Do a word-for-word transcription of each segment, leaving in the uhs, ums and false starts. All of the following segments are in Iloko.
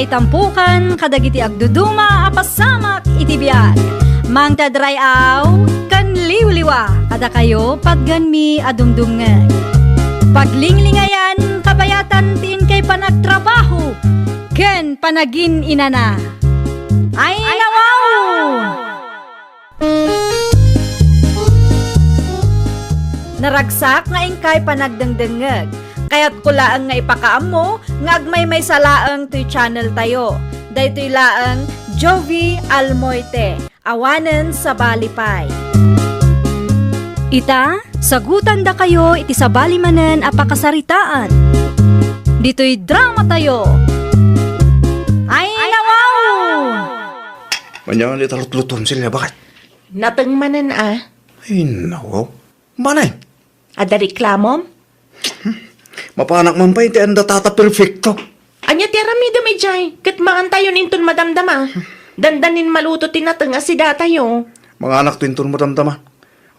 Itampukan kadagiti agduduma a pasamak iti biag. Mangted ray-aw ken liwliwa kadakayo patgenmi a dumdumngeg. Paglinglingayan, kabayatan ti inkay panagtrabaho ken panagin-inana. Ay, nawaw! Naragsak nga inkay panagdengdengngeg. Kayatko laeng nga ipakaammo nga agmaymaysa laeng toy channel tayo. Daytoy laeng Jovie Almoite, awanen sabali pay. Ita, sagutandakayo iti sabali manen a pakasaritaan. Ditoy drama tayo. Ay, nawaw! Ania nga di ta lutluton, Celia, baket? Nateng manen a. Ay, nawaw. Manay? Adda reklamom? Mapanak man pay ti anda Tata Perfecto. Ania ti aramidem idiay? Ket mangantayon inton madamdama. Dandanin maluto ti nateng a sidatayo. Manganakto inton madamdama.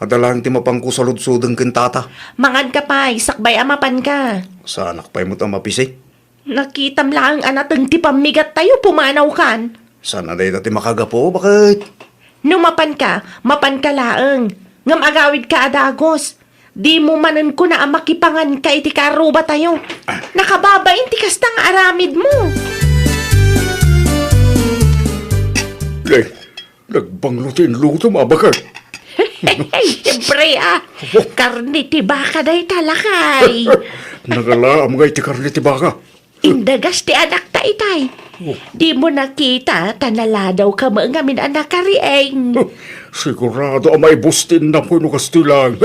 Adda laeng ti mapangko saludsodeng ken Tata. Manganka pay, sakbay a mapanka. Saanak pay met a mapisi. Nakitam laeng a nateng ti pammigattayo, pumanawkan. Saan a dayta ti makagapu, baket? No mapanka, mapanka laeng. Ngem agawidka a dagus. Dimo manen kuna a makipanganka iti karrubatayo. Ah. Nakababain ti kasta nga aramidmo. Ay, nagbanglo ti inlutom, a, baket. Siyempre, a. Karne ti baka dayta, lakay. Nangalaam nga iti karne ti baka. Indagas ti anakta itay. Oh. Dimo nakita ta naladawka met ngamin a nakariing. Sigurado a maibus ti innam wenno kastoy laeng.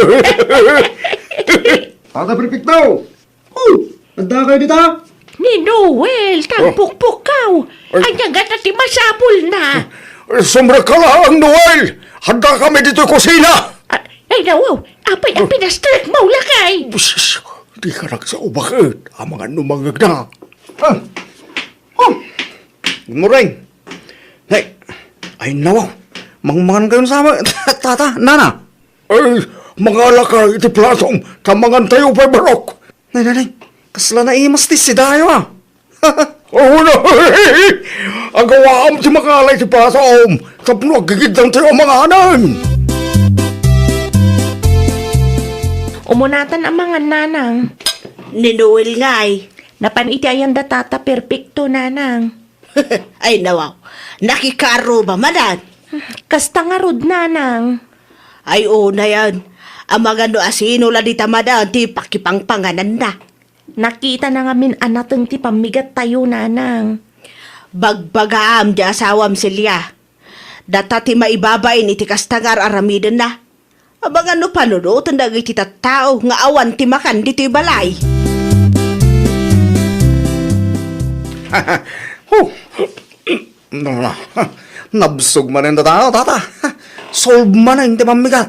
Tata Perfecto! Oh, adda kayo dita? Ni Noel, tagpukpukkaw. Ay. Ania ngata ti masapulna? Sumrekka laeng, Noel! Adda kami ditoy kusina! Ah, ay, nawaw! Apay a pinastrekmo, lakay? Bus, dika nagsao, baket? Amangan no mangngegna. Ah. Oh. Good morning. Hey, ay, nawaw. Mangmangan kayo sa, tata, nana. Ay, mangalaka iti platom, ta mangantayo pay barok. Nay, nay, nay, kasla naimas ti sidayo, a. Oh, no. Agawaam ti makala iti platom, tapno aggigiddantayo a manganen. Umunatan a mangan, nanang. Ni Noel ngay. Napan iti ayan da Tata Perfecto, nanang. Ay, nawaw. Nakikarruba manen. Kasta ngarud, nanang. Ay, unayen. Amangan no asino la dita manen ti pakipangpangananna. Nakitana ngamin a nateng ti pammigattayo, nanang. Bagbagaam ti asawam, Celia. Data ti maibabain iti kasta nga ar-aramidenna. Amangan no panunoten dagiti tattao nga awan ti makan ditoy balay. Huh. Nabsog manen datayo, tata. Solve manen ti pammigat.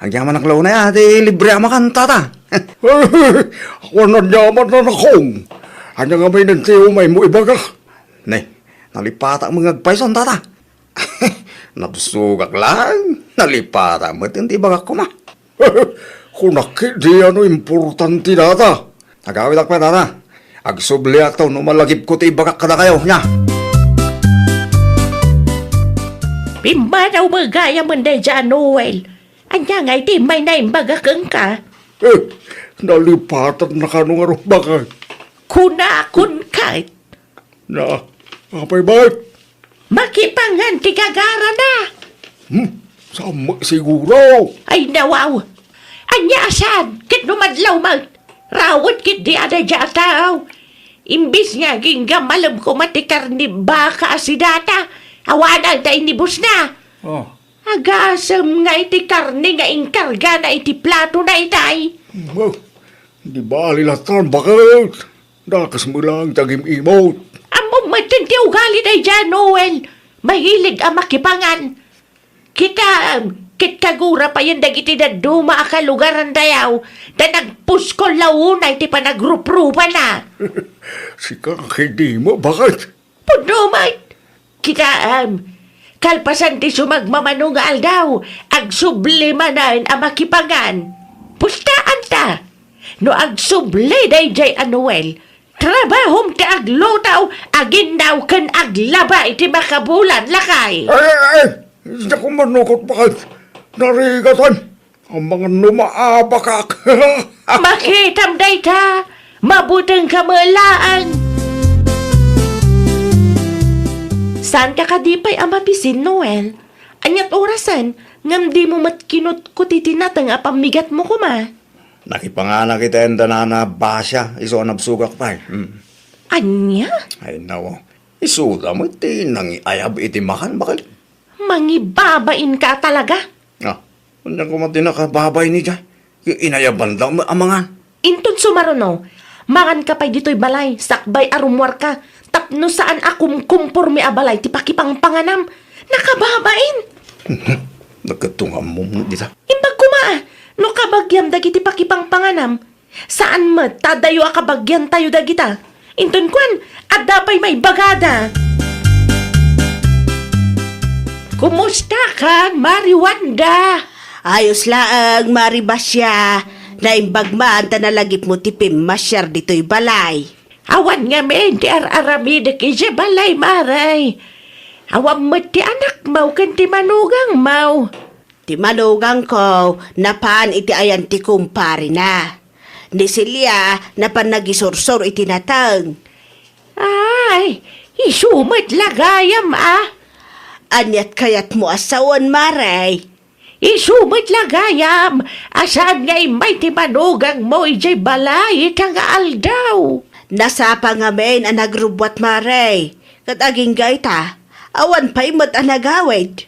Agyamanak la unay a ti libre a makan, tata. Awan aniaman, nanakong. Ania ngamin ti umaymo ibaga? Ne, nalipatak met nga agpayson, tata. Nabsogak laeng, nalipatak met ti ibagak koma. Kunak ketdi a no importante dayta. Agawidak pay, tata. Agsubliak ta no malagipko ti ibagak kadakayo, nia. Pimmanaw met gayam daydiay a Noel. Ania ngay ti immayna a imbaga kenka? Eh, nalipatakna kano ngarud, baket? Kunakon ket. Na, apay, baket? Makipangan ti gagarana. Hmm, saan met siguro? Ay, nawaw. Ania a saan, ket no madlaw met, rawet ketdi a daydiay a tao. Imbes nga agingga malem koma ti karne baka a sidata, awanan ta inibusna. Oh. Agasem nga iti karne nga inkargana iti platona itay. Oh, di bali latta, baket. Dakes met laeng ti agim-imot. Ammom metten ti ugali daydiay a Noel. Mahilig a makipangan. Kitaem, ket kagura payen dagiti dadduma a kalugarantayo, ta nagpuskol la unay ti panagruprupana. Sika nga kidimo, baket? Pudno met! Kitaem, kalpasan ti sumagmamano nga aldaw, agsubli manen a makipangan. Pustaanta! No agsubli daydiay a Noel, Trabahom ti aglutaw, aginnaw ken aglaba iti makabulan, lakay. Ay, ay, ay! Diak manugot, baket. Narigatan. Amangan no maabakak. Makitam dayta, mabuteng ka met laeng. Saan ka kadi pay a mabisin, Noel? Aniat orasen, ngem dimo met kinutkuti ti nateng a pammigatmo koma? Nakipanganak iti ayan da Nana Basia, isu a nabsogak pay. Hmm. Ania? Ay, nawa. Isu da met ti nangiayab iti makan, baket. Mangibabain ka talaga? Ah, ania koma ti nakababain idiay? Inayaban da met a mangan. Inton sumaruno, mangan ka pay ditoy balay, sakbay a rummuar ka, tapno saan a kumkumpormi a balay ti pakipangpanganam. Nakababain! Nagkatungam mo dita. Imbag koma, no kabagiam dagiti pakipangpanganam, saan met ta adayo a kabagiantayo dagita. Inton kuan, adda pay maibagada. Kumusta ka, Mari Wanda? Ayos laeng, Mari Basia. Naimbag man ta nalagipmo ti pimmasiar ditoy balay. Awan ngamin ti ar-aramidek idiay balay, Mari. Awan met ti anakmo ken ti manugangmo. Ti manugangko, napan iti ayan ti kumparena. Ni Celia, napan nagisursor iti nateng. Ay, isu met la gayam, a. Aniat kayatmo a sawen, Mari? Isu met la gayam, a saan nga immay ti manugangmo idiay balay ita nga aldaw? Nasapa ngamin a nagrubbuat, Mari, ket agingga ita, awan pay met a nagawid.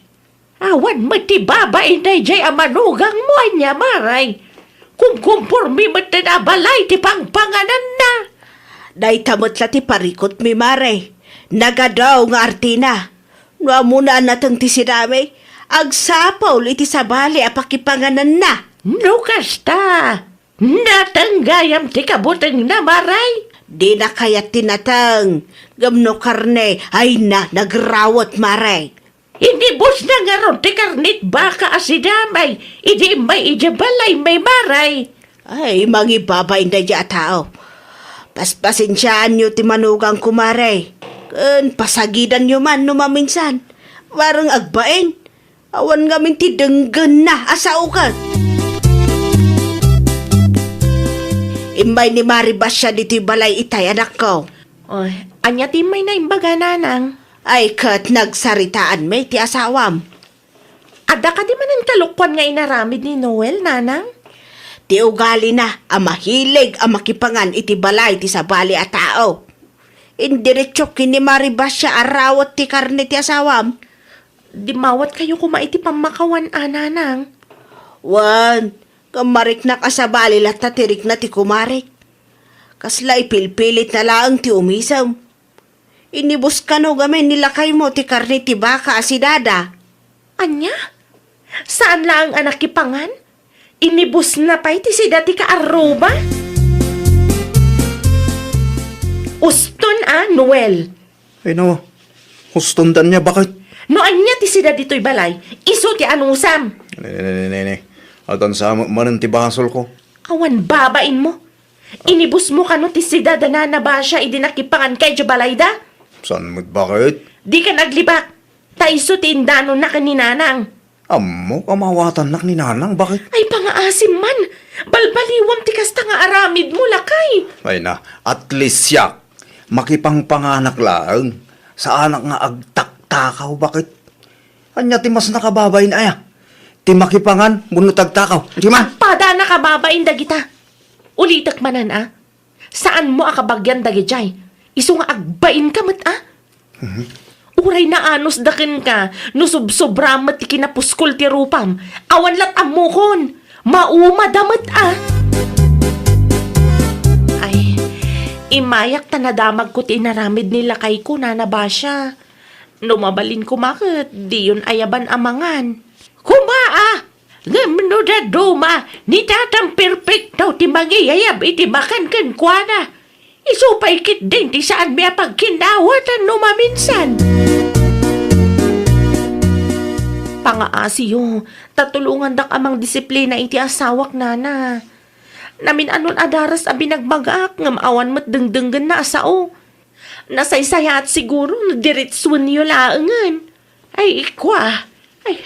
Awan met ti babain daydiay a manugangmo, ania, Mari? Kumkumpormi metten a balay ti pangpangananna. Dayta met la ti parikutmi, Mari. Nagadu nga artina. No ammona a nateng ti sidami, agsapul iti sabali a pakipangananna. No kasta, nateng gayam ti kabutengna, Mari? Dina kayat ti nateng, ngem no karne, ay na, nagrawet, Mari. Inibusna ngarud ti karne ti baka a sidamay idi immay idiay balaymi, Mari. Ay, mangibabain daydiay a tao. Paspasensiaanyo ti manugangko, Mari. Ken pasagidanyo man no maminsan. Bareng agbain. Awan ngamin ti denggenna a sao ket. Immay ni Mari Basia ditoy balay itay, anakko. Oy, ania ti immay na imbaga, Nanang? Ay, ket nagsaritaanmi ti asawam. Adda kadi manen kalokuan nga inaramid ni Noel, Nanang? Ti ugalina a mahilig a makipangan iti balay ti sabali a tao. Indiretso ken ni Mari Basia a rawet ti karne ti asawam. Dimmawatkayo koma iti pammakawan a, Nanang. Wen, ngem mariknak a sabali latta ti rikna ti kumarik. Kasla ipilpilitna laeng ti umisem. Inibus kano gamin ni lakaymo ti karne ti baka a sidada. Ania? Saan laeng a nakipangan? Inibusna pay ti sida ti kaarruba? Uston a, Noel. Ay, no. Uston da ania, baket? No ania ti sida ditoy balay, isu ti anusam. Ne, ne, ne, ne, ne. Atan sa manen ti basolko. Awan babainmo. Inibusmo kano ti sida da Nana Basia idi nakipanganka idiay balayda? Saan met, baket? Dika naglibak. Ta isu ti indanonna ken ni Nanang. Ammok a maawatannak ni Nanang, baket? Ay, pangaasim man! Balbaliwam ti kasta nga aramidmo, lakay! Ay na, at least siak, makipangpanganak laeng. Saanak nga agtaktakaw, baket? Ania ti mas nakababain aya? Ti makipangan wenno ti agtakaw? Di man? Pada nakababain dagita. Ulitek manen, a. Saanmo a kabagian dagidiay. Isu nga agbainka met, a. Mhm. Uray naanusda kenka, no sobsobra met ti kinapuskol ti rupam. Awan lat' ammokon. Maumada met, a. Ay, imayak ta nadamagko ti inaramid ni lakayko, Nana Basia. No mabalin koma ket, diyon ayaban a mangan. Koma, a! Ngem no dadduma, ni Tatang Perpekto ti mangiyayab iti makan kenkuana. Isu pay ketdin ti saanmi a pagkinnawatan no maminsan. Pangaasiyo, ta tulongandak a mangdisiplina iti asawak, Nana. Namin-anon a daras a binagbagaak ngem awan met dengdenggenna a sao. Nasaysayaat siguro no diretsuenyo laengen. Ay, ikua. Ay,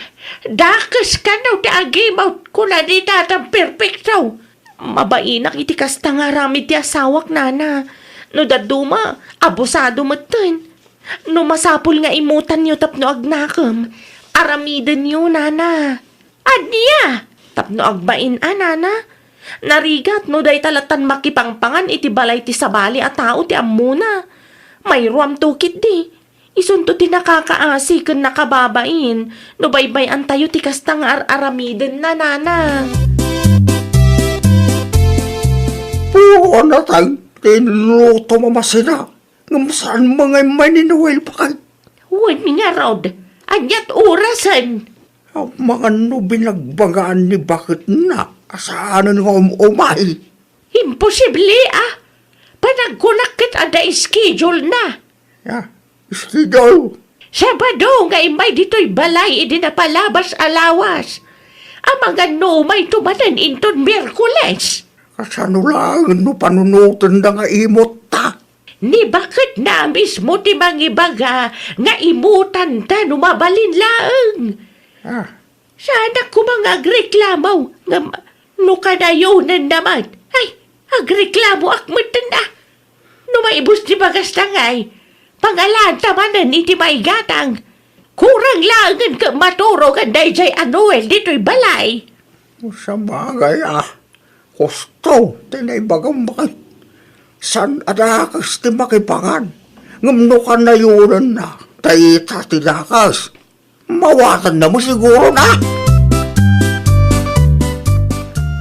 dakes kano ti agimut, kuna ni Tatang Perfecto. Mabainak iti kasta nga aramid ti asawak, nana. No dadduma, abusado metten. No masapul nga imutanyo tapno agnakem, aramidenyo, nana. Ania? Tapno agbain a, nana. Narigat no dayta lattan makipangpangan iti balay ti sabali a tao ti ammona. Mayruamto ketdi. Isunto ti nakakaasi ken nakababain no baybay-antayo ti kasta nga ar-aramidenna, nana. Puro a nateng ti inlutom a masina. Ngem saan nga immay ni Noel, bakay? Wen ngarud, ania't orasen? Amangan no binagbagaan ni baketna a saanen nga um-umay. Imposible, a. Panagkunak ket adda schedule na. Ya, schedule? Sabado nga immay ditoy balay idi napalabas a lawas. Amangan no umayto manen inton Miyerkules. Kasano laengen no panunotenda nga imutta? Ni baketna mismo ti mangibaga nga imutanta no mabalin laeng. Ah. Saanak koma nga agreklamo, ngem no kanayonen naman, ay, agreklamoak metten a. No maibus ti bagasta ngay, pangalanta manen iti maigatang. Kurang laengen ket maturogan daydiay a Noel ditoy balay. Sabagay, a. Husto ti naibagam, bakit? Saan a dakes ti makipangan? Ngem no kanayonenna, dayta ti dakes. Mawatanna mo siguro na.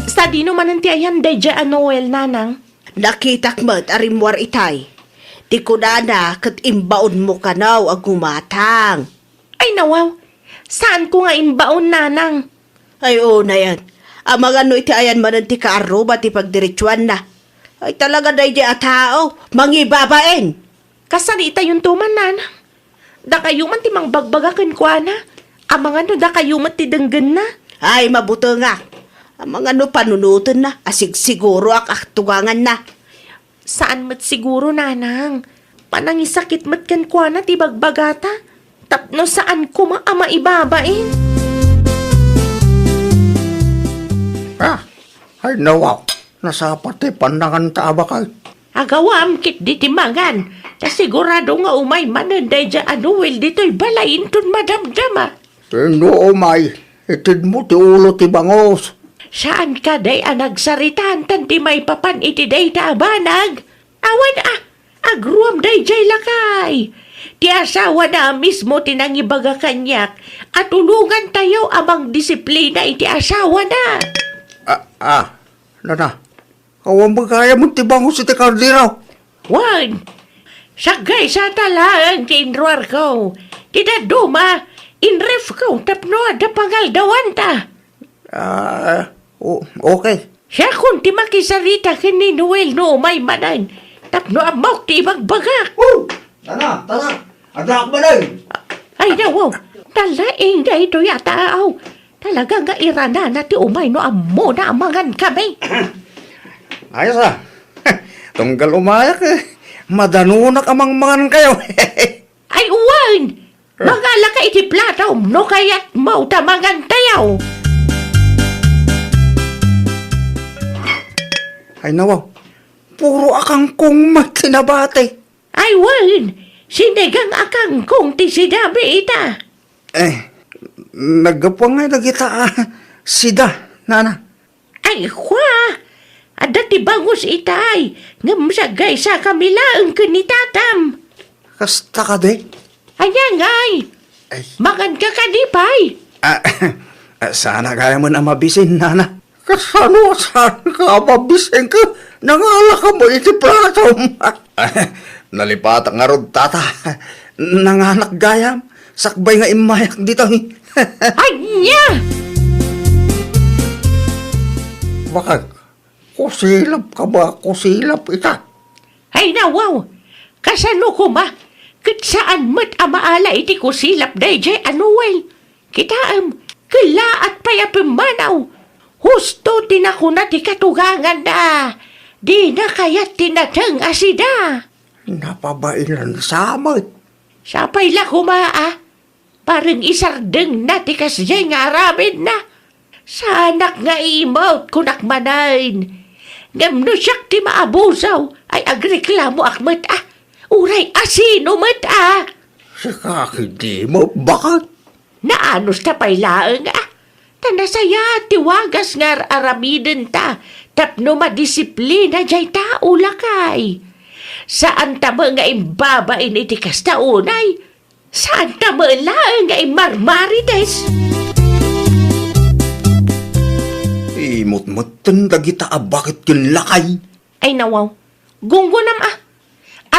Sadino manen ti ayan daydiay a Noel, nanang? Nakitak met a rimmuar itay. Ti kunana ket imbaonmo kano a gumatang. Ay, nawaw. Saanko nga imbaon, nanang. Ay, oo, nayan. Amangan no iti ayan manen ti kaarruba ti pagdiretsuanna. Ay, talaga daydiay a tao, mangibabain. Kasano itayonto man, nanang? Dakayo man ti mangbagbaga kenkuana. Amangan no dakayo met ti denggenna. Ay, mabutengak. Amangan no panunotenna, asigsiguro a tuganganna. Saan met siguro, nanang. Panangisakit met kenkuana ti bagbagata. Tapno saan koma a maibabain. Ah, ay nawaw. Nasapa ti pannanganta a bakay. Agawam ketdi ti mangan. Ta sigurado nga umay manen daydiay a Noel ditoy balay inton madamdama. Ti no umay, itedmo ti ulo ti bangus. Saan kadi a nagsaritaan tan ti maipapan iti dayta a banag? Awan a, agruam daydiay lakay. Ti asawana a mismo ti nangibaga kaniak a tulongantayo a mangdisiplina iti asawana. Ah, ah, nana, awan met gayam ti bangus iti kaldero. Wen, saggaysata laeng ti inruarko. Ti dadduma, inrefko tapno adda pangaldawanta. Ah, o-, okay. Siakon ti makisarita ken ni Noel no umay manen tapno ammok ti ibagbagak. Oh! Tara, tara. Addaak manen. Ay, nawaw. Talaing daytoy a taaw. Talaga nga iranana ti umay no ammona a mangankami. Ayos a. Tunggal umayak, eh. Madanonak a mangmangankayo. Ay, wen! Eh. Mangalaka iti platom no kayatmo ta mangantayo. Ay, nawaw. Puro a kangkong met ti nabati. Ay, wen, sinigang a kangkong ti sidami ita. Eh, naggapu ngay dagita a sida, nana. Ay, kua, adda ti bangus itay, ngem saggaysakami laeng ken ni tatam. Kasta kadi? Ania ngay? Ay. Manganka kadi pay? Ah, ah, saan gayam a mabisin, nana. Kasano a saanka a mabisin ket nangalaka met iti platom? Nalipatak ngarud, tata. Nanganak gayam, sakbay nga immayak ditoy. Ania? Bakit? Kusilap ka ba? Kusilap ita? Ay, nawaw! Kasano koma? Ket saan met a maala iti kusilap daydiay a Noel. Kitaem, kellaat pay a pimmanaw. Husto Ti nakuna ti katuganganna, dina kayat ti nateng a sida. Napabainansa met. Sapay la koma a, bareng isardengna ti kasdiay nga aramidna. Saanak nga iimut, kunak manen. Ngem no siak ti maabusaw, ay agreklamoak met a. Uray asino met a. Sika ketdi, mabbakat. Naanus ta pay laeng a. Ta nasayaat ti wagas nga ar-aramidenta tapno madisiplina jay tao, lakay. Saanta met nga imbabain iti kasta unay. Saanta met laeng nga immarmarites. Imutmetten dagita a baket ken lakay. Ay nawaw. Gunggonam a.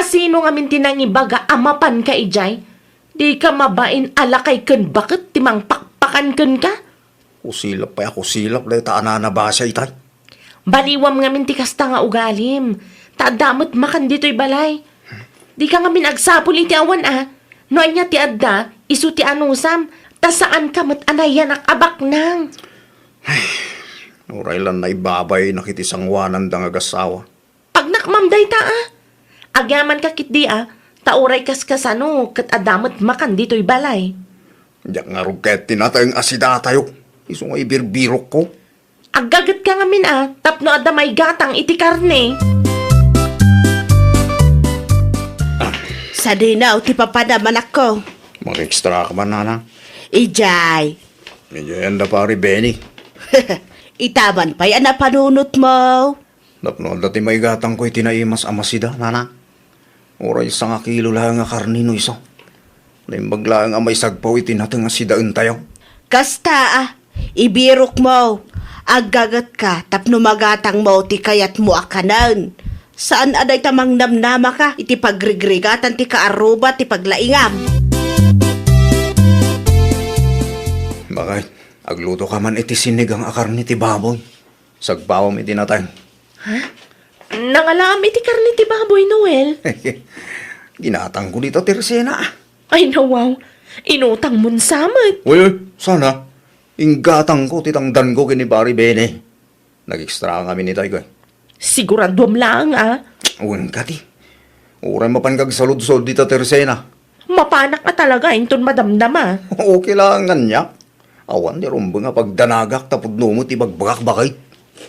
Asino ngamin ti nangibaga a mapanka idiay? Dika mabain a lakay ken baket ti mangpakpakan kenka? Kusilap pay a kusilap dayta a nanabasa itay. Baliwam ngamin ti kasta nga ugalim, ta adda met makan ditoy balay. Dika ngamin agsapul iti awan a. No ania ti adda, isu ti anusam, ta saanka met a nayanak a baknang. Uray lan naibabaynak iti sangoananda nga agassawa. Pagnakmam dayta a. Agyamanka ketdi a, ta uray kaskasano ket adda met makan ditoy balay. Diak ngarud ket ti nateng a sidatayo, isu nga ibirbirokko. Aggagetka ngamin a, tapno adda maigatang iti karne. Sadino ti papadam, anakko? Mag-extra ka man, nana. Ijay. Ijay, anda pari Benny. Itaman pay a napanunotmo. Tapno adda ti maigatangko iti naimas a masida, nana. Uray sangakilo laeng a karne no isu. Naimbag laeng a maisagpaw iti nateng a sidaentayo. Kasta a, ibirokmo, aggagetka tapno magatangmo ti kayatmo a kanen. Saan a dayta mangnamnamaka iti pagrigrigatan ti kaarruba ti paglaingam. Bakay, agluto ka man iti sinigang a karne ti baboy. Sagpawam iti nateng. Ha? Nangalaam iti karne ti baboy, Noel? Ginatangko dita Tersena. Ay, nawaw. Inutangmon sa met. Uy, uy, sana. Inggatangko ti tangdanko ken ni Pari Bene. Nag-extra ngamin itay, koy. Siguraduam laeng, a. Wen kadi. Uray mapan kag saludsod dita Tersena. Mapanak a talaga inton madamdama. Okay lang ania. Awan ti rumbeng a pagdanagak ta pudno met ti bagbagak, bakay.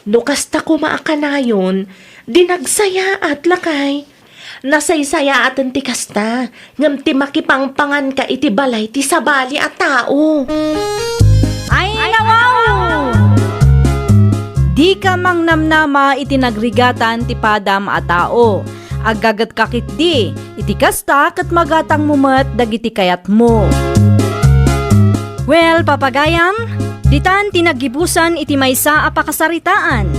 No kasta koma a kanayon, di nagsayaat, lakay. Nasaysayaaten ti kasta, ngem ti makipangpanganka iti balay ti sabali a tao. Ay, nawaw! Dika mangnamnama iti nagrigatan ti padam a tao. Aggagetka ketdi, iti kasta ket magatangmo met dagiti kayatmo. Well, papagayam, ditan ti naggibusan iti maysa a pakasaritaan.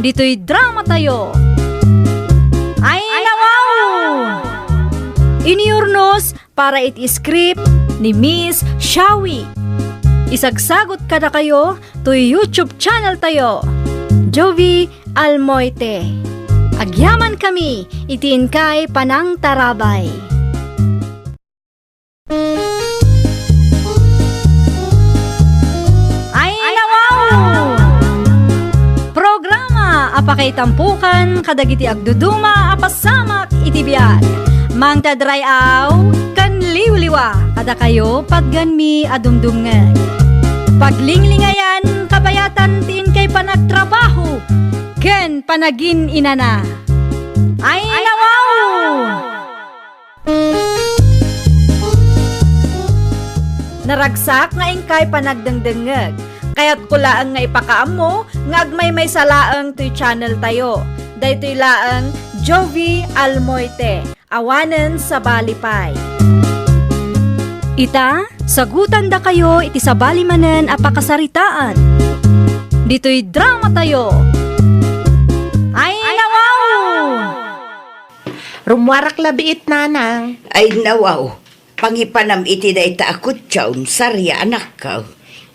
Ditoy dramatayo. Ay, nawaw! Iniurnos para iti script ni Miss Shawi. Isagsagot kadakayo toy YouTube channel tayo, Jovi Almoite. Agyaman kami iti inkay panangtarabay. Ay, nawaw! Programa a pakaitampokan kadagiti agduduma a pasamak iti biag. Mangted ray-aw ken liwliwa kadakayo, patganmi a dumdumngeg. Paglinglingayan, kabayatan ti inkay panagtrabaho ken panagin-inana. Ay, nawaw! Naragsak nga inkay panagdengdengngeg. Kayatko laeng nga ipakaammo nga agmaymaysa laeng toy channel tayo. Daytoy laeng Jovi Almoite, awanen sabali pay. Ita, sagutandakayo iti sabali manen a pakasaritaan. Ditoy dramatayo. Ay, nawaw! Rummuarak la biit, nanang. Ay, nawaw. Pangipanam iti dayta a kutsyon, Saria, anakko.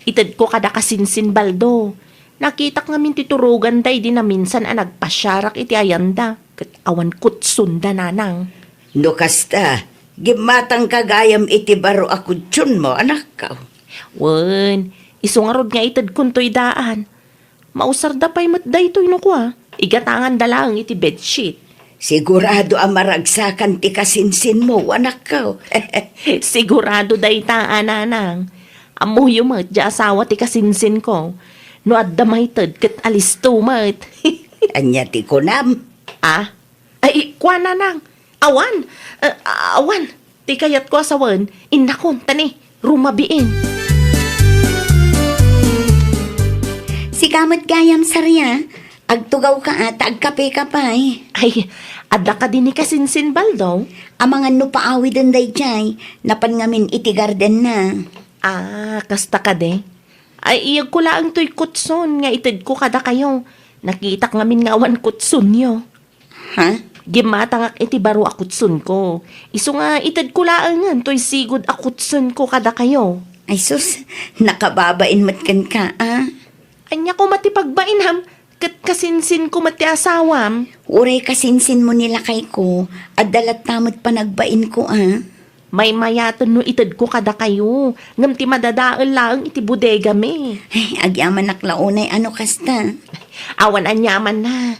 Itedko kadaka Sinsin Baldo. Nakitak ngamin ti turoganda idi naminsan a nagpasiarak iti ayanda, ket awan kutsonda, nanang. No kasta, gimmatangka gayam iti baro a kutsyonmo, anakko. Wen, isu ngarud nga itedkon toy daan. Mausarda pay met daytoy no kua, igatanganda laeng iti bedsheet. Sigurado a maragsakan ti kasinsinmo, anakko. Sigurado dayta, a nanang. Ammoyo met, diay asawa ti kasinsinko. No adda maited, ket alisto met. Ania ti kunam? Ah? Ay, kua, nanang. Awan. Eh, awan. Ti kayatko a sawen, innakon, ta ni, rumabiin. Sika met gayam, Saria. Agtugawka a ta agkapeka pay. Ay, adda kadi ni kasinsin Baldo? Amangan no paawiden daydiay, napan ngamin iti gardenna. Ah, kasta kadi? Ay, iyegko laeng toy kutson nga itedko kadakayo. Nakitak ngamin nga awan kutsonyo. Ha? Gimmatangak iti baro a kutsonko. Isu nga itedko laengen toy sigud a kutsonko kadakayo. Ay sus, nakababain met kenka, a? Ania koma ti pagbainam? Ket kasinsinko met ti asawam. Uray kasinsinmo ni lakayko, adda latta met panagbainko, a? Maymayaten no itedko kadakayo, ngem ti madadael laeng iti bodegami. Ay, agyamanak la unay a no kasta. Awan aniamanna.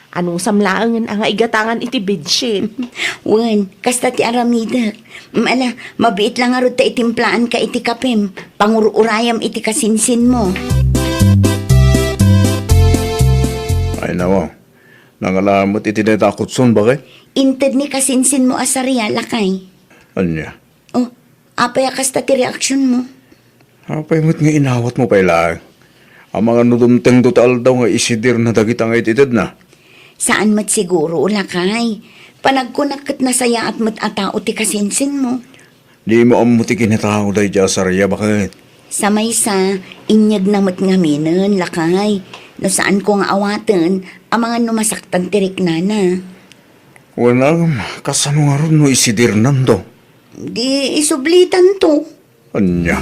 Anusam laengen a nga igatangan iti bedsheet. Wen, kasta ti aramidek. Mm, ala, mabiit la ngarud ta itimplaanka iti kapem. Pangur-urayam iti kasinsinmo. Ay, nawa. Nangala met iti dayta a kutson, bakit? Inted ni kasinsinmo a Saria, lakay. Ania? Oh, apay a kasta ti reaksionmo? Apay met nga inawatmo pay laeng? Amangan no dumtengto ti aldaw nga isidirna dagita nga it-itedna? Saan met siguro, lakay. Panagkunak ket nasayaat met a tao ti kasinsinmo. Dimo ammo ti kinatao daydiay a Saria, bakit? Sa maysa, inyegna met ngaminen, lakay. No saanko nga awaten, amangan no masaktan ti riknana. Wen, kasano ngarud no isidirnanto? Di isublitanto. Ania?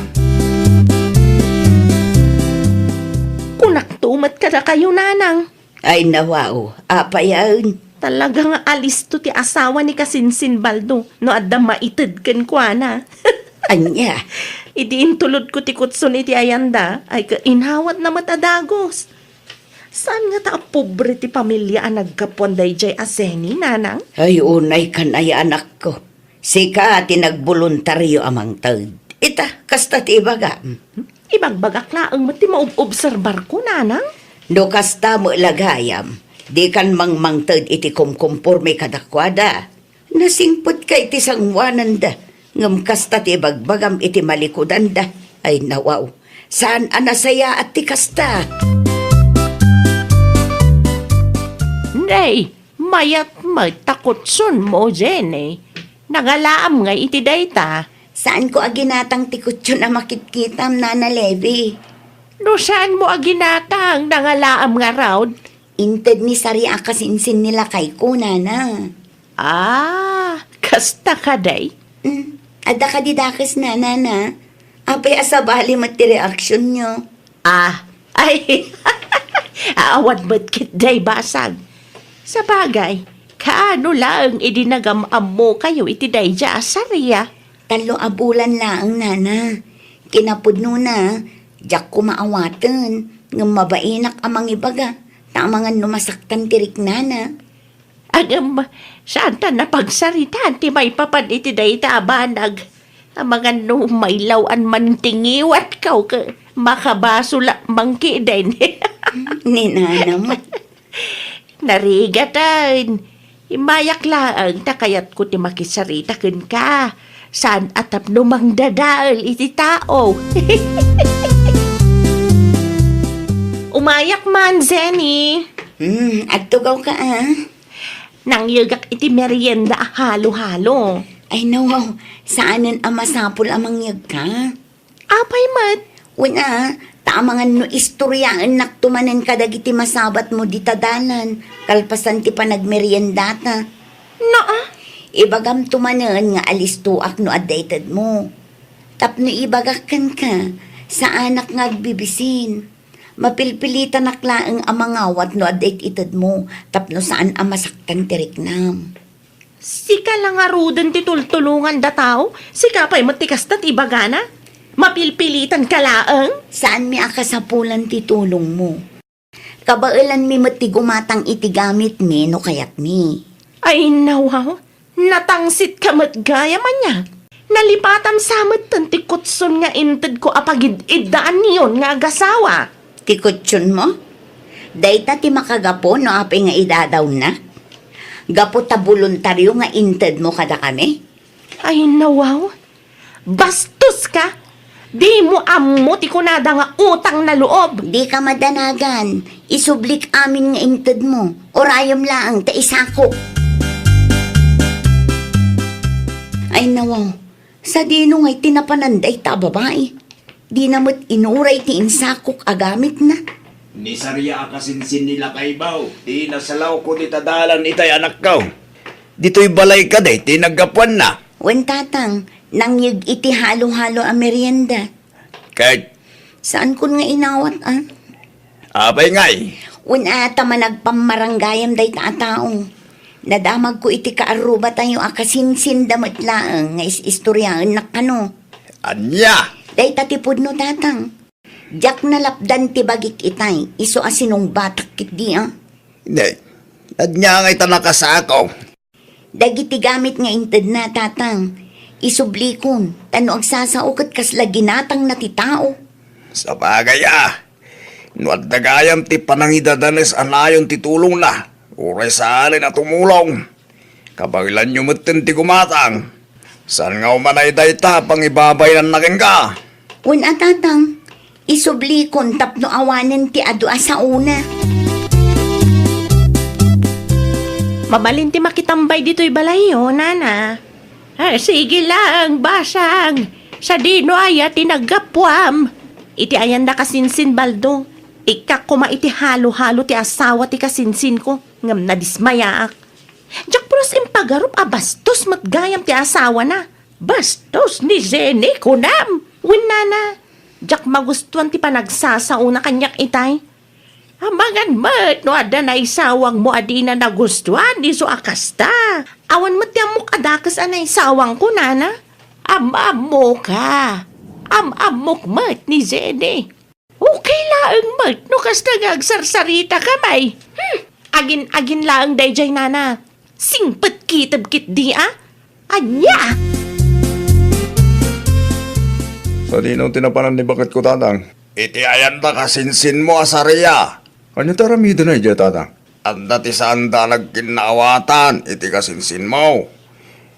Kunakto met kadakayo, nanang. Ay, nawaw, apayen? Talaga nga alisto ti asawa ni kasinsin Baldo no adda maited kenkuana. Ania? Idi intulodko ti kutson iti ayanda, ay ka inawatna met a dagus. Saan ngata a pobre ti pamilia a naggapuan daydiay a Zenny, nanang? Ay, unay kan aya, anakko. Sika ti nagboluntario a mangted. Ita, kasta ti ibagam. Ibagbagak laeng met ti maob-obserbarko, nanang. No kasta met la gayam, dikan mangmangted iti kumkumporme kadakuada. Nasingpetka iti sangoananda, ngem kasta ti ibagbagam iti malikudanda. Ay, nawaw, saan a nasayaat ti kasta. Nay, mayat met ta kutsonmo, Zenny. Nangalaam ngay iti dayta? Saanko a ginatang ti kutson a makitkitam, Nana Levi. No saanmo a ginatang, nangalaam ngarud? Inted ni Sari a kasinsin ni lakayko, nana. Ah, kasta kadi? Mm, adda kadi dakesna, nana. Apay a sabali met ti reaksionyo? Ah, ay, awan met ketdi basag. Sabagay, kaano laeng idi nagam-ammokayo iti daydiay a Sari a? Tallo a bulan laeng, nana. Kinapudnona, diak koma awaten, ngem mabainak a mangibaga, ta amangan no masaktan ti riknana. Ngem, saanta napagsaritaan ti maipapan iti dayta a banag. Amangan no mailaw-an man ti ngiwatko ket makabasol a mangkiden. Ni nana met. Narigaten. Immayak laeng ta kayatko ti makisarita kenka. Saan a tapno mangdadael iti tao. Umayak man, Zenny. Hmm, agtugawka, a? Nangyegak iti merienda a halo-halo. Ay, no, saanen a masapul a mangyegka. Apay met? Wen a, ta amangan no istoriaennakto manen kadagiti masabatmo dita dalan, kalpasan ti panagmeriendata. Naa? Ibagamto manen nga alistoak no adda itedmo. Tapno ibagak kenka, saanak nga agbibisin. Mapilpilitanak laeng a mangawat no adda it-itedmo tapno saan a masaktan ti riknam. Sika la ngaruden ti tultulonganda tao? Sika pay met ti kasta ti ibagana? Mapilpilitanka laeng? Saanmi a kasapulan ti tulongmo. Kabaelanmi met ti gumatang iti gamitmi no kayatmi. Ay, nawaw, natangsitka met gayam ania. Nalipatam sa metten ti kutson nga intedko a pagid-iddaanyon nga agasawa. Ti kutson mo? Dayta ti makagapu no apay nga idadawnak? Gapu ta boluntario nga intedmo kadakami? Ay, nawaw. Bastos ka! Di mo ammo ti kunada nga utang na loob. Di ka madanagan. Isublik amin nga inted mo. Urayem laeng ta isakok. Ay, nawaw. Sadino ngay ti napanan dayta a babai? Dina met inuray ti insakok a gamitna. Ni Saria a kasinsin ni Lakay Bao, ti nasalawko dita dalan itay anakko. Ditoy balay kadi ti naggapuanna. Wen, tatang, nangyeg iti halo-halo a merienda. Ket? Saankon nga inawat, a? Apay ngay? Wen, a, ta managpammaranggayam dayta a tao. Nadamagko iti kaarrubatayo a kasinsinda met laeng nga is-istoriaennak kano. Ania? Dayta ti pudno, tatang. Diak nalapdan ti bagik itay, isu a sinungbatak ketdi, a. Ne, ania ngay ta nakasako? Dagiti gamit nga intedna, tatang, isublikon, ta no agsasao ket kasla ginatangna ti tao. Sabagay a, no adda gayam ti panangidadanes a nayon ti tulongna, uray saanen a tumulong. Kabaelanyo metten ti gumatang. Saan nga umanay dayta pangibabainanna kenka? Wen a, tatang, isublikon tapno awanen ti adu a saona. Mabalin ti makitambay ditoy balayyo, nana. Ah, sige laeng, basang. Sadino aya ti naggapuam? Iti ayan da kasinsin, Baldo. Ikkak koma iti halo-halo ti asawa ti kasinsinko, ngem nadismayaak. Diak pulos impagarup a bastos met gayam ti asawana. Bastos ni Jenny, kunam? Wen, nana, diak magustuan ti panagsasaona kaniak itay. Amangan met no adda naisawangmo a dina nagustuan isu a kasta. Awan met ti ammok a dakes a naisawangko, nana. Am-ammoka. Am-ammok met ni Jenny. Okay laeng met no kasta nga agsarsaritaka, may. Hmm, agin-agin laeng daydiay, nana. Singpet kiteb ketdi, a? Ania? Sadino ti napanan ni baketko, tatang? Iti ayan da kasinsinmo a Saria. Ania ti aramidena idiay, tatang? Adda ti saanda a nagkinnaawatan iti kasinsinmo.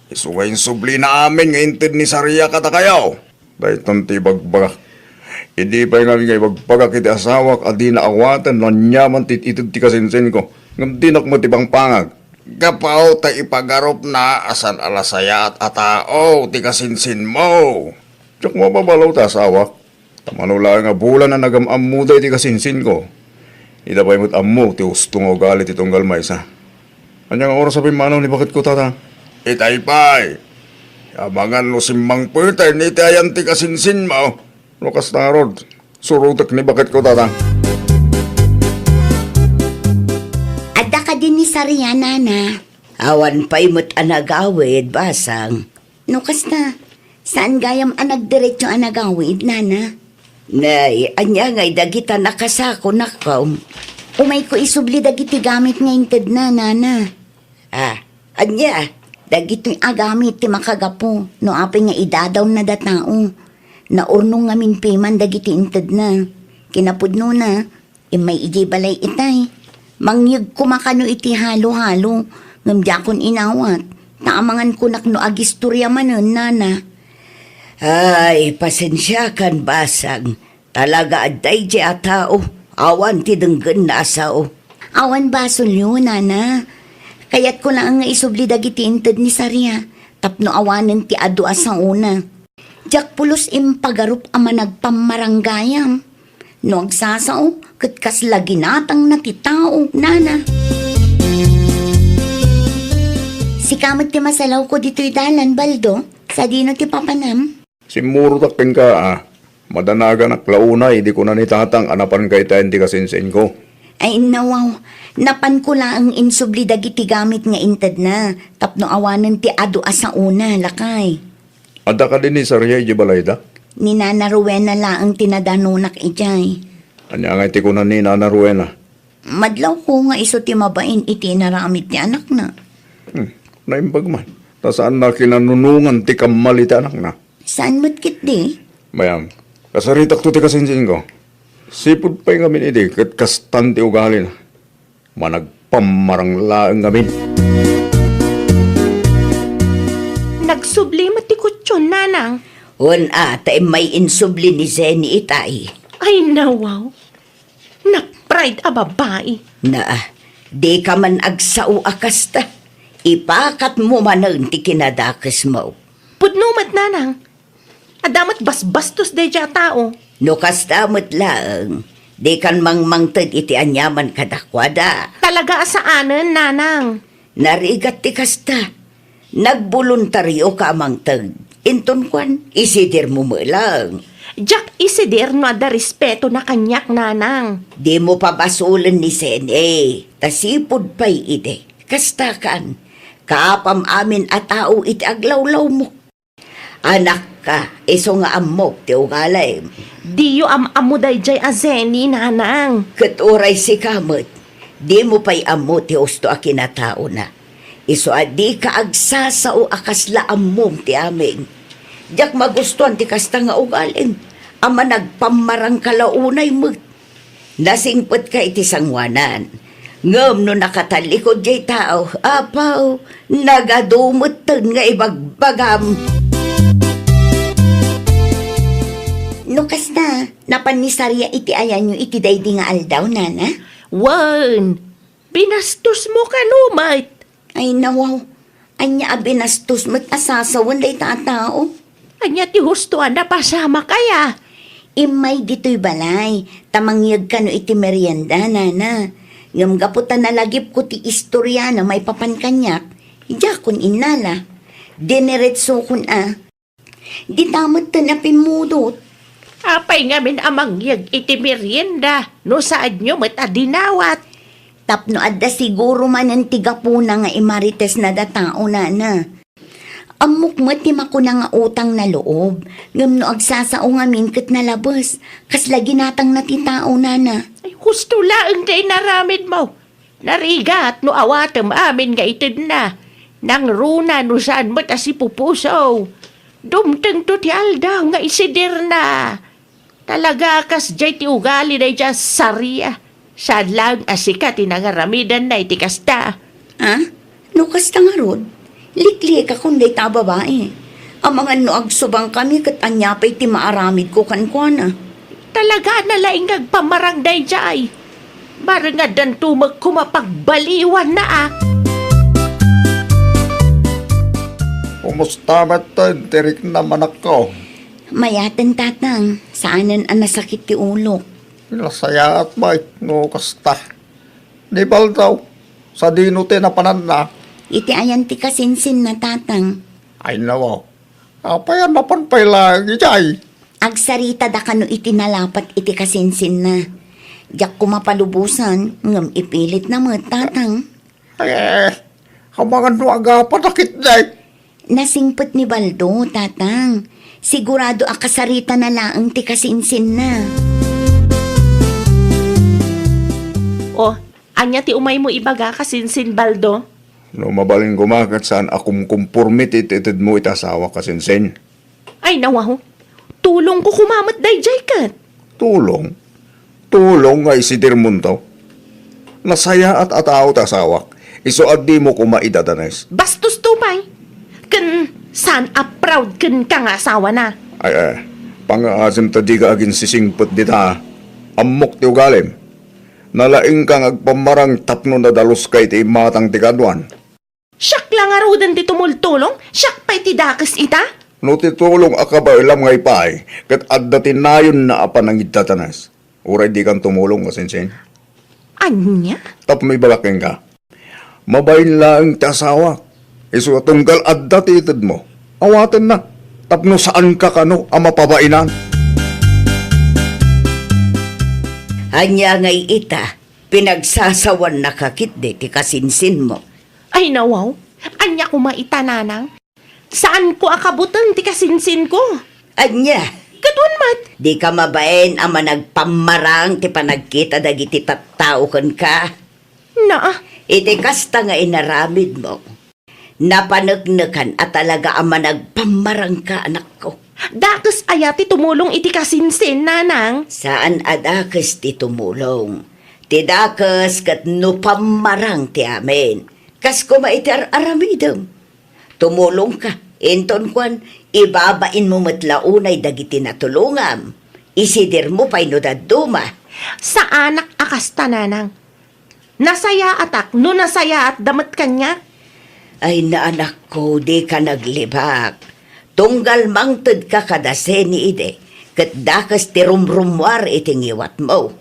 Isu nga insublina amin nga inted ni Saria kadakayo. Daytan ti ibagbagak. Idi pay ngamin nga ibagbagak iti asawak a dina awaten no aniaman ti ited ti kasinsinko, ngem dinak met ipangpangag. Gapu ta ipagarupna a saan a nasayaat a tao ti kasinsinmo. Diak mababalo ta asawak. Ta mano laeng a bulan a nagam-ammoda iti kasinsinko, ida pay met ammo ti husto nga ugali ti tunggal maysa. Ania nga oras a pimmanaw ni baketko, tatang? Itay pay. Amangan no simmangpeten iti ayan ti kasinsinmo. No kasta ngarud, surotek ni baketko, tatang. Adda kadi ni Saria, nana? Awan pay met a nagawid, basang. No kasta, saan gayam a nagdiretso a nagawid, nana? Nay, ania ngay dagita nakasakonakon? Umayko isubli dagiti gamit nga intedna, nana. Ah, ania? Dagitoy a gamit ti makagapu no apay nga idadawna da tao. Naurnong ngamin piman dagiti intedna. Kinapudnona, immay idiay balay itay. Mangyeg koma kano iti halo-halo, ngem diakon inawat, ta amangan konak no agistoria manen, nana. Ay, pasensiakan, basang. Talaga adda idiay a tao, awan ti denggenna a sao. Awan basolyo, nana. Kayatko laeng nga isubli dagiti inted ni Saria, tapno awanen ti adu a saona. Diak pulos impagarup a managpammaranggayam. No agsasao, ket kasla ginatangna ti tao, nana. Sika met ti masalawko ditoy dalan, Baldo. Sadino ti papanam? Simmurotak kenka, a. Madanaganak la unay idi kuna ni tatang a napanka itayan ti kasinsinko. Ay, nawaw. Napanko laeng insubli dagiti gamit nga intedna tapno awanen ti adu a saona, lakay. Adda kadi ni Saria idiay balayda? Ni Nana Rowena laeng ti nadanonak idiay. Ania ngay ti kuna ni Nana Rowena? Madlawko nga isu ti mabain iti inaramid ti anakna. Hmm, naimbag man. Ta saanna kinanunongan ti kammal iti anakna. Saan met ketdi? Mayam, kasaritakto ti kasinsinko. Sipud pay ngamin idi ket kastan ti ugalina. Managpammarang laeng ngamin. Nagsubli met ti kutson, nanang. Wen a, ta immay insubli ni Zenny itay. Ay, nawaw. Napride a babai. Na, dika man agsao a kasta. Ipakatmo manen ti kinadakesmo. Pudno met, nanang. Adda met basbastos daydiay a tao. No kasta met laeng, dikan mangmangted iti aniaman kadakuada. Talaga a saanen, nanang. Narigat ti kasta. Nagboluntarioka a mangted. Inton kuan, isidirmo met laeng. Diak isidir no adda respetona kaniak, nanang. Dimo pabasolen ni Sene, ta sipud pay idi. Kasta kan, kaapam amin a tao iti aglawlawmo. Anakka, isu nga ammok ti ugalim. Diyo am-ammo daydiay a Zenny, nanang. Ket uray sika met, dimo pay ammo ti husto a kinataona. Isu a dika agsasao a kasla ammom ti amin. Diak magustuan ti kasta nga ugalim, a managpammarang ka la unay met. Nasingpetka iti sangoanan. Ngem no nakatallikud jay tao, apaw, nagadu metten nga ibagbagam. No kasta, napan ni Saria iti ayanyo iti daydi nga aldaw, nana? Wen, binastosmo kano met? Ay, nawaw. Ania a binastos met a sasawen dayta a tao? Ania ti husto a napasamak aya? Immay ditoy balay, ta mangyeg kano iti merienda, nana. Ngem gapu ta nalagipko ti istoriana maipapan kaniak, diakon innala. Diniretsokon a. Dita metten a pimmudot. Apay ngamin a mangyeg iti merienda no saanyo met a dinawat? Tapno adda siguro manen ti gapuna nga imaritesnada tao, nana. Ammok met ti makuna nga utang na loob, ngem no agsasao ngamin ket nalabes, kasla ginatangna ti tao, nana. Ay, husto laeng ti inaramidmo. Narigat no awatem amin nga itedna. Nangruna no saan met a sipupuso. Dumtengto ti aldaw nga isidirna. Talaga a kasdiay ti ugali daydiay a Saria. Saan laeng a sika ti nangaramidanna iti kasta. Ah? No kasta ngarud, liklikakon dayta a babai. Amangan no agsubangkami ket ania pay ti maaramidko kenkuana. Talaga a nalaing nga agpamarang daydiay. Bareng addanto met koma pagbaliwanna a. Kumusta met ti riknam, anakko? Mayaten, tatang. Saanen a nasakit ti ulok. Nasayaat met no kasta. Ni Baldo, sadino ti napananna? Iti ayan ti kasinsinna, tatang. Ay, nawaw. Apay a napan pay laeng idiay? Agsaritada kano iti nalapat iti kasinsinna. Diak koma palubosan, ngem ipilitna met, tatang. Eh, amangan no agapada ketdi. Nasingpet ni Baldo, tatang. Sigurado a kasaritana laeng ti kasinsinna. O, ania ti umaymo ibaga, kasinsin Baldo? No mabalin koma ket saan a kumkumporme ti itedmo iti asawak, kasinsin. Ay, nawaw. Tulongko koma met daydiay ket. Tulong? Tulong nga isidirmonto? Nasayaat a tao ti asawak. Isu a dimo koma idadanes. Bastosto pay. Ken saan a proud kenka nga asawana. Ay, ay. Pangngaasim ta dika aginsisingpet dita. Ammok ti ugalim. Nalaingka nga agpammarang tapno nadaluska iti imatang ti kaaduan. Siak la ngaruden ti tumultulong, siak pay ti dakes ita? No ti tulong a kabaelam nga ipaay, ket adda ti nayonna a panangiddadanes. Uray dikan tumulong, kasinsin. Ania? Tapno ibagak kenka, mabain laeng ti asawak. Isu a tunggal adda ti itedmo, awatenna. Tapno saanka kano a mapabainan. Ania ngay ita, pinagsasawannaka ketdi ti kasinsinmo? Ay, nawaw. Ania koma ita, nanang? Saanko a kabuteng ti kasinsinko. Ania? Ket wen met. Dika mabain a managpammarang ti panagkita dagiti tattao kenka. Naa. Iti kasta nga inaramidmo, napaneknekan a talaga a managpammarangka, anakko. Dakes aya ti tumulong iti kasinsin, nanang? Saan a dakes ti tumulong. Ti dakes ket no pammarang ti amin. Kas koma iti ar-aramidem. Tumulongka, inton kuan, ibabainmo met la unay dagiti natulongam. Isidirmo pay no dadduma. Saanak a kasta, nanang. Nasayaatak no nasayaatda met kaniak. Ay, naanakko, dika naglibak. Tunggal mangtedka kada seni idi, ket dakes ti rumrummuar iti ngiwatmo.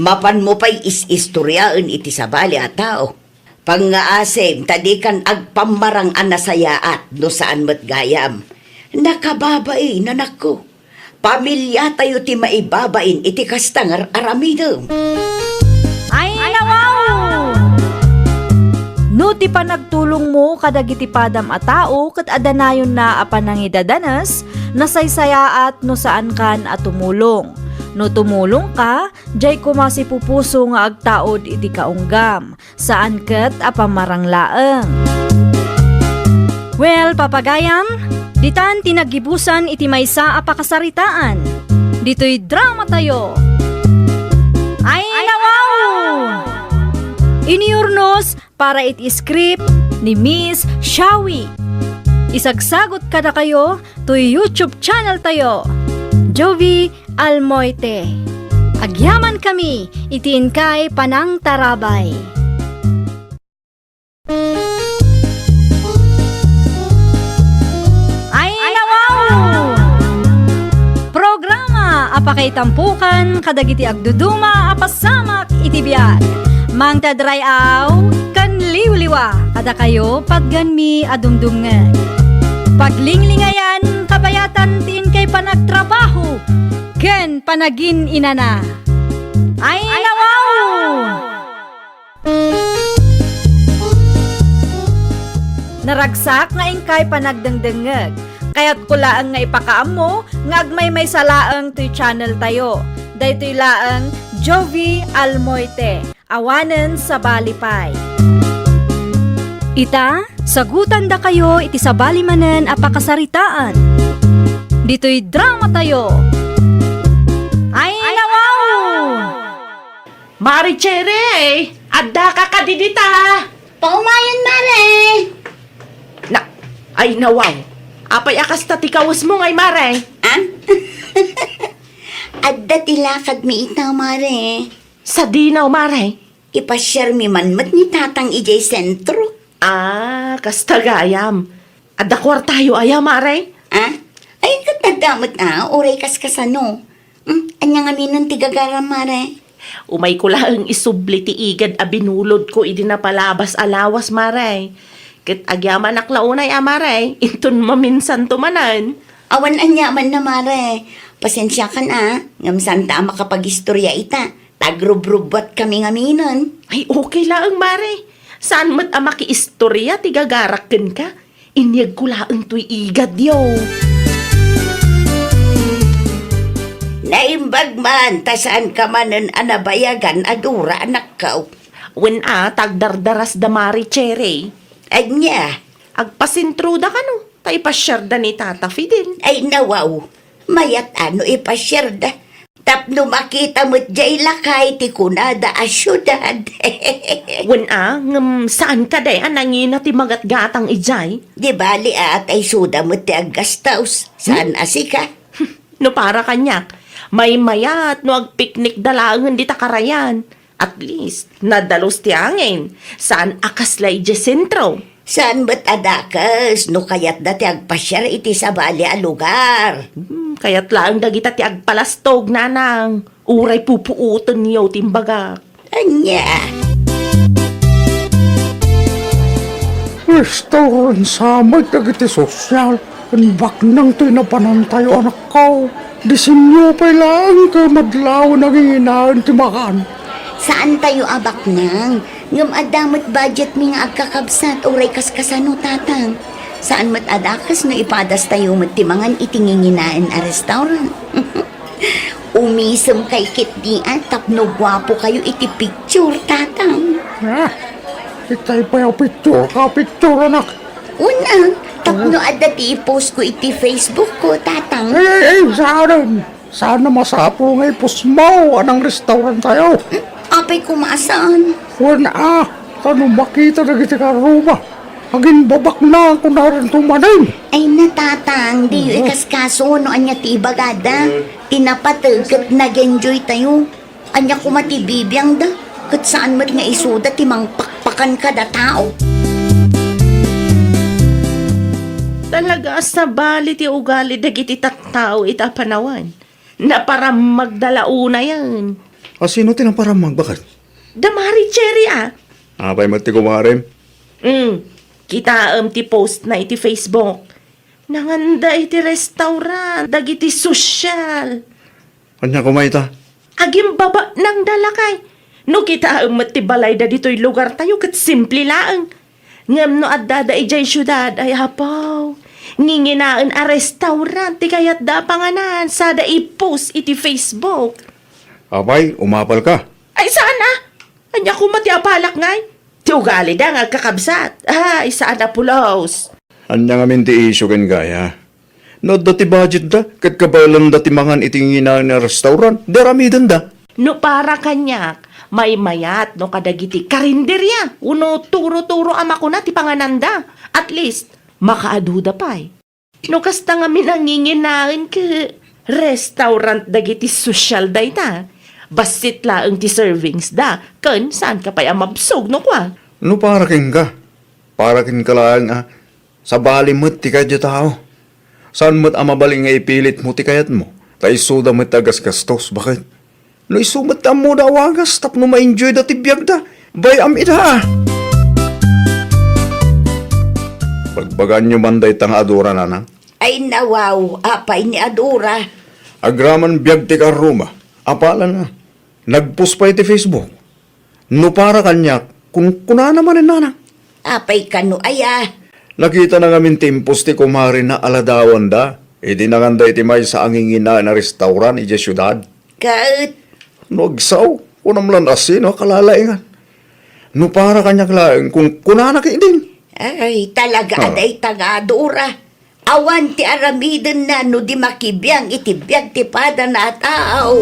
Mapanmo pay is-istoriaen iti sabali a tao. Pangngaasim ta dikan agpammarang a nasayaat no saan met gayam. Nakababain, anakko. Pamiliatayo ti maibabain iti kasta nga ar-aramidem. Ay, nawaw! No ti panagtulongmo kadagiti padam a tao ket adda nayonna a panangidadanes, nasaysayaat no saankan a tumulong. No tumulongka, diay koma sipupuso nga agtaud iti kaunggam. Saan ket a pammarang laeng. Well, papagayam, ditan ti naggibusan iti maysa a pakasaritaan. Ditoy dramatayo. Ay, nawaw! Iniurnos para iti script ni Miss Shawi. Isagsagot kadakayo toy YouTube channel tayo, Jovie Almoite. Agyamankami iti inkay panangtarabay. Ay, nawaw! Programa a pakaitampukan kadagiti agduduma a pasamak iti biag. Mangted ray-aw ken liwliwa kadakayo patgenmi a dumdumngeg. Paglinglingayan kabayatan ti inkay panagtrabaho ken panagin-inana. Ay, nawaw! Naragsak nga inkay panagdengdengngeg. Kayatko laeng nga ipakaammo nga agmaymaysa laeng toy channel tayo. Daytoy laeng Jovie Almoite. Awanen sabali pay. Ita, sagutandakayo iti sabali manen a pakasaritaan. Ditoy dramatayo. Ay, nawaw! Mari Cherry, addaka kadi dita? Paumayen, Mare. Na, ay, nawaw. Apay a kasta ti kawesmo ngay, Mare? Ah? Adda ti lakadmi ita, Mare. Sadino, Mare? Ipasiarmi man met ni Tatang idiay sentro. Ah, kasta gayam. Adda kuartayo aya, Mare? Ah? Ay, ket adda met a, uray kaskasano. Hmm, ania ngaminen ti gagaram, Mare? Umayko laeng isubli ti igad a binulodko idi napalabas a lawas, Mare. Ket agyamanak la unay a, Mare, inton maminsanto manen. Awan aniamanna, Mare. Pasensiakan a, ngem saanta a makapagistoria ita. Tagrubrubbuatkami ngaminen. Ay, okay laeng, Mare. Saan met a makiistoria ti gagarak kenka. Inyegko laeng toy igadyo. Naimbag man ta saanka manen a nabayagan a dura, anakko. Wen a, tagdardaras da Mari Cherry. Ania? Agpasentroda kano, ta ipasiarda ni Tata Fidel. Ay, nawaw. Mayat a no ipasiarda. Tapno makita met jay lakay ti kunada a siudad. Wen a, ngem saan kadi a nangina ti magatgatang idiay? Di bali a, ta isuda met ti aggastos. Saan a sika? No para kaniak, maymayat no agpiknikda laengen dita karayan. At least, nadalus ti angin. Saan a kasla idiay sentro. Saan met a dakes no kayatda ti agpasiar iti sabali a lugar. Hmm, kayat laeng dagita ti agpalastog, nanang. Uray pupuotenyo ti imbagak. Ania? Restaurant sa met dagiti sosyal. Ken baknang toy napanantayo, anakko. Disenyo pay laeng ket madlaw nanginginaen ti makan. Saantayo a baknang, ngem adda met budgetmi nga agkakabsat uray kaskasano, Tatang. Saan met a dakes no ipadastayo met ti mangan iti nginginaen a restaurant. Umisem kay ketdi a tapno guapo kayo iti picture, Tatang. Ah, itay pay a picture ka, picture, anak. Una, tapno adda ti i-post ko iti Facebook ko, Tatang. Ay, ay, ay, saan? Saan a masapul nga i-post mo anang restaurant tayo? Apay koma a saan? Wen a, ta no makita dagiti karruma, agimbabaknang kunaren to manen. Ay na, Tatang, diyo ikaskaso no ania ti ibagada. Ti napateg ket nag-enjoy tayo. Ania koma ti bibiangda, ket saan met nga isuda ti mangpakpakan kada tao. Talaga a sabali ti ugali dagiti tattao ita a panawen. Naparammagda la unayen. A sino ti naparammag, baket? Da Mari Cherry, a. Apay met ti kumarem? Mm, kitaem ti post na iti Facebook. Nanganda iti restaurant, dagiti sosyal. Ania koma ita? Agimbabaknangda lakay. No kitaem met ti balayda ditoy lugartayo ket simple laeng. Ngem no addada idiay siudad, ay apaw, nginginaen a restaurant ti kayatda a panganan sada i-post iti Facebook. Apay, umapalka? Ay, saan a? Ania koma ti apalak ngay? Ti ugalida nga agkakabsat. Ay, saan a pulos. Ania ngamin ti issue ken gaya? No adda ti budgetda, ket kabaelanda ti mangan iti nginginaen a restaurant, di aramidenda. No para kaniak, maymayat no kadagiti karinderia, wenno turo-turo a makuna ti pangananda. At least, makaaduda pay. No kasta ngamin a nginginaen ket restaurant dagiti sosyal dayta, bassit laeng ti servingsda, ken saanka pay a mabsog no kua. No para kenka, para kenka laeng a sabali met ti kayatda tao. Saan met a mabalin nga ipilitmo ti kayatmo, ta isuda met ti agasgastos, baket? No isu met ti ammoda a wagas tapno ma-enjoyda ti biagda, bay-am ida a. Bagbagaanyo man dayta nga adura, nanang. Ay, nawaw, apay ni adura? Agraman biag ti karruma, apala na. Nagpost pay iti Facebook. No para kaniak, kunkunana manen, nanang. Apay kano aya? Nakitana ngamin ti impost ti kumarena a ladawanda idi nanganda iti maysa a nginginaen a restaurant idiay siudad. Ket? No agsao, kunam lan a sino a kalalaingan. No para kaniak laeng, kunkunana ketdin. Ay, talaga a dayta nga adura. Awan ti aramidenna no di makibiang iti biag ti padana a tao.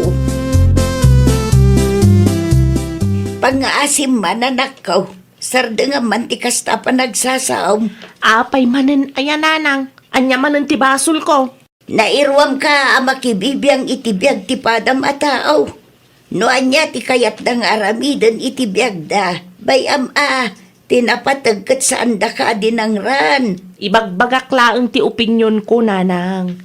Pangngaasim man, anakko, sardengam man ti kasta a panagsasaom. Apay manen aya, nanang? Ania manen ti basolko? Nairuamka a makibibiang iti biag ti padam a tao. No ania ti kayatda nga aramiden iti biagda, bay-am a, ti napateg ket saandaka a dinangran. Ibagbagak laeng ti opinionko, nanang.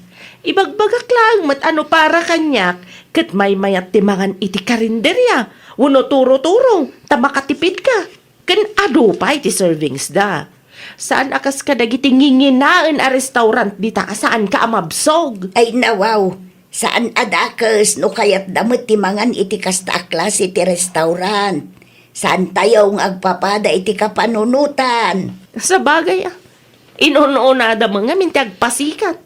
Ibagbagak laeng met a no para kaniak, ket maymayat ti mangan iti karinderia, wenno turo-turo, ta makatipidka. Ken adu pay ti servingsda. Saan a kas kadagiti nginginaen a restaurant dita a saanka a mabsog. Ay, nawaw, saan a dakes no kayatda met ti mangan iti kasta a klase ti restaurant. Saantayo nga agpapada iti kapanunotan. Sabagay a, inun-unada met ngamin ti agpasikat.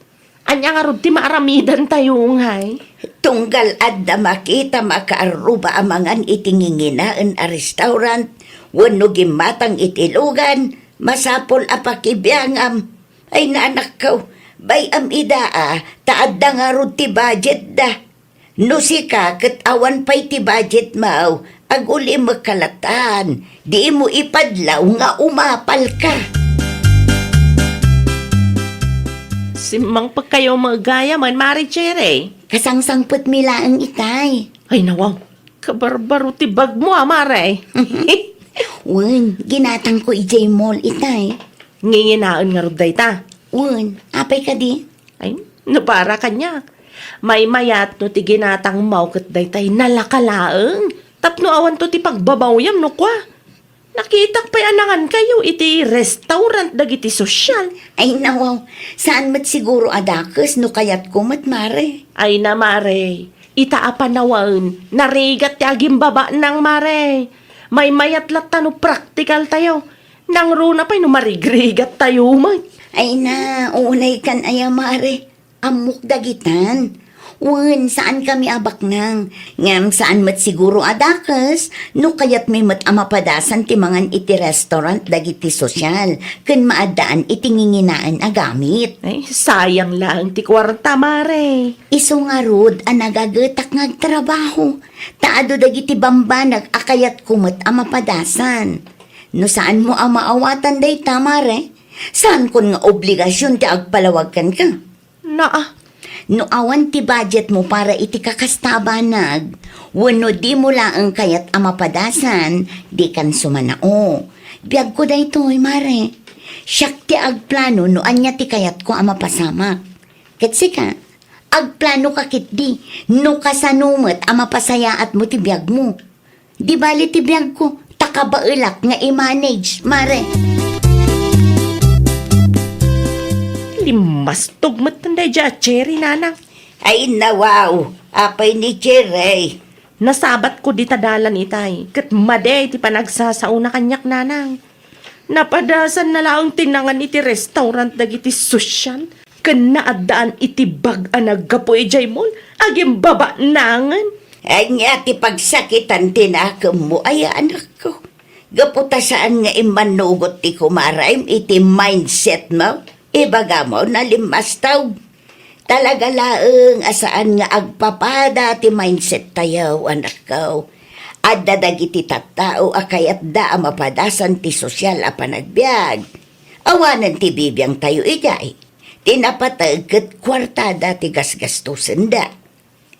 Ania ngarud ti maaramidantayo ngay? Tunggal adda makita makaarruba a mangan iti nginginaen a restaurant wenno gimmatang iti lugan, masapul a pakibiangam. Ay, nanakko, bay-am ida a, ta adda ngarud ti budgetda. No sika ket awan pay ti budgetmo, agulimekka latan, diimo ipadlaw nga umapalka. Simmangpekkayo met gayam, Mare Cherry. Kasangsangpetmi laeng itay. Ay, nawaw. Kabarbaro ti bagmo a, Mare. Wen, ginatangko idiay mall itay. Nginginaen ngarud dayta? Wen, apay kadi? Ay, no para kaniak, maymayat no ti ginatangmo ket daytay nalaka laeng tapno awanto ti pagbabawyam no kua. Nakitak pay a nangankayo iti restaurant dagiti sosyal. Ay, nawaw, saan met siguro a dakes no kayatko met, Mare. Ay na, Mare, ita a panawen, narigat ti agimbabaknang, Mare. Maymayat latta no praktikaltayo. Nangruna pay no marigrigattayo met. Ay na, unaykan aya, Mare. Ammok dagitan. Wen, saankami a baknang. Ngem saan met siguro a dakes no kayatmi met a mapadasan ti mangan iti restaurant dagiti sosyal ken maaddaan iti nginginaen a gamit. Ay, sayang laeng ti kuarta, mare. Isu ngarud a nagagetak nga agtrabaho, ta adu dagiti bambanag a kayatko met a mapadasan. No saanmo a maawatan dayta, mare, saankon nga obligasion ti agpalawag kenka. Naa. No awan ti budgetmo para iti kakasta a banag, wenno dimo laeng kayat a mapadasan, dikan sumanao. Biagko daytoy, mare. Siak ti agplano no ania ti kayatko a mapasamak. Ket sika, agplano ka ketdi no kasano met a mapasayaatmo ti biagmo. Di bali ti biagko, ta kabaelak nga i-manage, mare. Limmastog met daydiay a Cherry, nanang. Ay, nawaw, apay ni Cherry? Nasabatko dita dalan itay, ket madi ti panagsasaona kaniak, nanang. Napadasanna laeng ti nangan iti restaurant dagiti sosyal ken naaddaan iti bag a naggapu idiay mall. Agimbabaknangen. Ania ti pagsakitan ti nakemmo aya, anakko? Gapu ta saan nga immannugot ti kumarem iti mindsetmo, ibagamo, nalimmastog. Talaga laeng a saan nga agpapada ti mindset tayo, anakko. Adda dagiti tattao a kayatda a mapadasan ti sosyal a panagbiag. Awanen ti bibiang tayo idiay. Ti napateg ket kuartada ti gasgastusenda.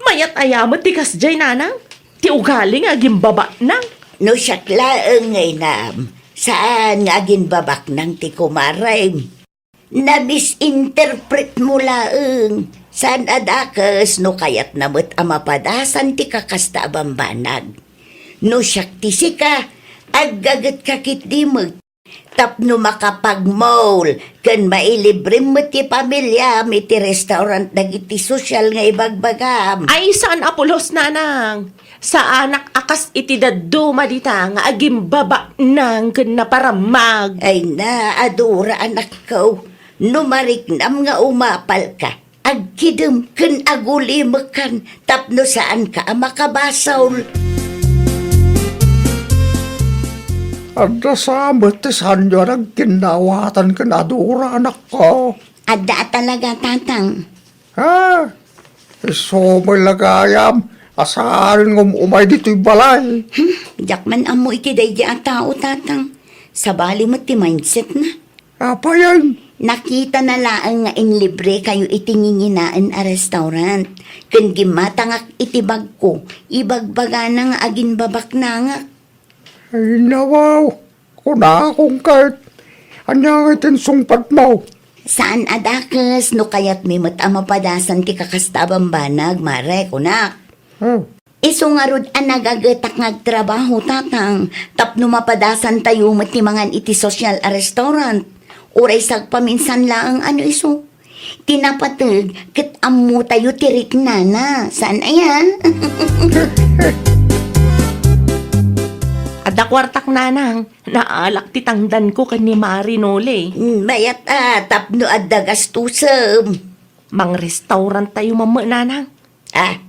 Mayat aya met ti kasdiay, nanang? Ti ugali nga agimbabaknang. No siak laeng nga inam, saan nga agimbabaknang ti kumarem. Na-misinterpret mo laeng. Saan a dakes no kayatna met a mapadasan ti kakasta a bambanag. No siak ti sika, aggagetka ketdi met tapno makapagmall ken mailibrem met ti pamiliam iti restaurant dagiti sosyal nga ibagbagam. Ay, saan a pulos, nanang. Saanak a kas iti dadduma dita nga agimbabaknang ken naparammag. Ay na, adura, anakko, no mariknam nga umapalka, agkidem ken agulimekkan tapno saanka a makabasol. Adda sa met ti saanyo a nagkinnawatan ken adura, anakko. Adda a talaga, tatang. Ha? Isu met la gayam a saan nga um-umay ditoy balay. Hmm, diak man ammo iti daydi a tao, tatang. Sabali met ti mindset na. Apayen? Nakitana laeng nga inlibre kayo iti nginginaen a restaurant. Ken gimmatangak iti bagko, ibagbagana nga aginbabaknangak. Ay, nawaw. Kunakon ket, ania nga iti insungpatmo? Saan a dakes no kayatmi met a mapadasan ti kakasta a bambanag, mare, kunak. Hmm. Isu ngarud a nagagetak nga agtrabaho, tatang, tapno mapadasan tayo met ti mangan iti sosyal a restaurant. Uray sagpaminsan laeng ano isu. Ti napateg ket ammo tayo ti riknana. Saan aya? Adda kuartak, nanang. Naalak ti tangdanko ken ni Mari Noli. Hmm, mayat a, tapno adda gastusem. Mangrestaurant tayo mammet, nanang. Ah,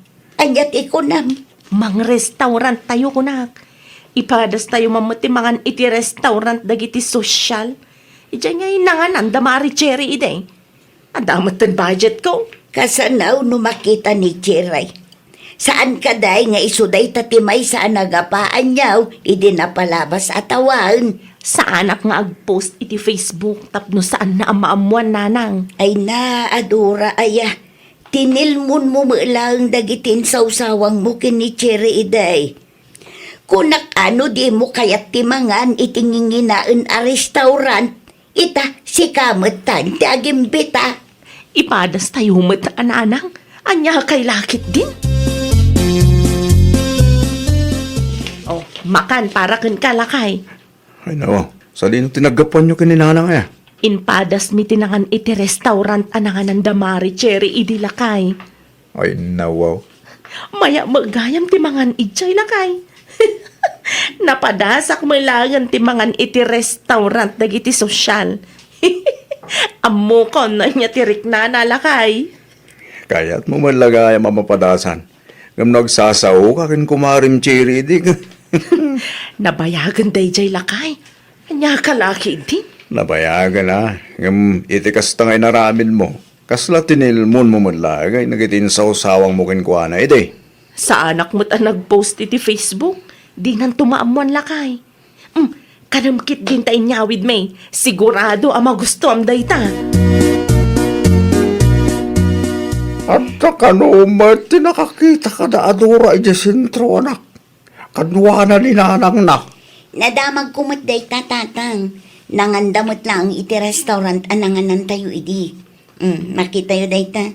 ania ti kunam? Mangrestaurant tayo, kunak. Ipadas tayo mammet ti mangan iti restaurant dagiti sosyal. Idiay ngay nanganan da Mari Cherry idi. Adda met ten budget ko. Kasano no makita ni Cherry? Saan kadi nga isu dayta ti maysa a nagapaanyaw idi napalabas a tawen? Saanak nga agpost iti Facebook tapno saanna a maammoan, nanang. Ay na, adura aya. Tinilmonmo met laeng dagiti insawsawangmo ken ni Cherry idi. Kunak a no dimo kayat ti mangan iti nginginaen a restaurant, ita, sika met tan ti agimbita. Ipadas tayo met a nanang. Ania kay lakit din? Oh, makan para kenka, lakay. Ay, nawa. Sadino ti naggapuanyo ken ni nanang aya? Inpadasmi ti nangan iti restaurant a nanganan da Mari Cherry idi, lakay. Ay, nawa. Maya met gayam ti mangan idiay, lakay. Napadasak met laengen ti mangan iti restaurant dagiti sosyal. Ammokon no ania ti riknana, lakay. Kayatmo met la gayam a mapadasan. Ngem no agsasaoka ken kumarem Cherry idi, nabayagen daydiay lakay. Ania ka la ketdi? Nabayagen a. Ngem iti kasta nga inaramidmo, kasla tinilmonmo met laeng dagiti insawsawangmo kenkuana idi. Saanak met a nag-post iti Facebook. Dinanto maammoan lakay. Hmm, kanem ketdin ta inyawidmi. Sigurado a magustuam dayta. Adda kano met ti nakakita kada a Dora idiay sentro, anak. Kaduana ni nanangna. Nadamagko met dayta, tatang. Nanganda met laeng iti restaurant a nanganantayo idi. Hmm, nakitayo dayta.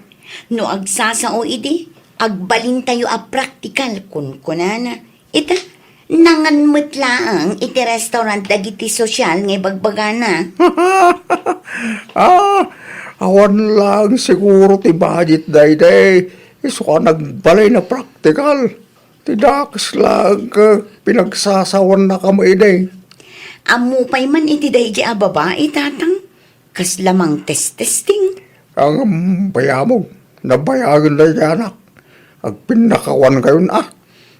No agsasao idi, agbalintayo a praktikal, kunkunana. Ita, nangan met laeng iti restaurant dagiti sosyal nga ibagbagana. Ah, awan laeng siguro ti budget daydiay. Isu a nagbalin a praktikal. Ti dakes laeng ket pinagsasaoannakami idi. Ammo pay man iti daydiay a babai, tatang? Kasla mangtestesting? Ang bayamon, nabayagen daydiay anak. Agpinnakawankayon a.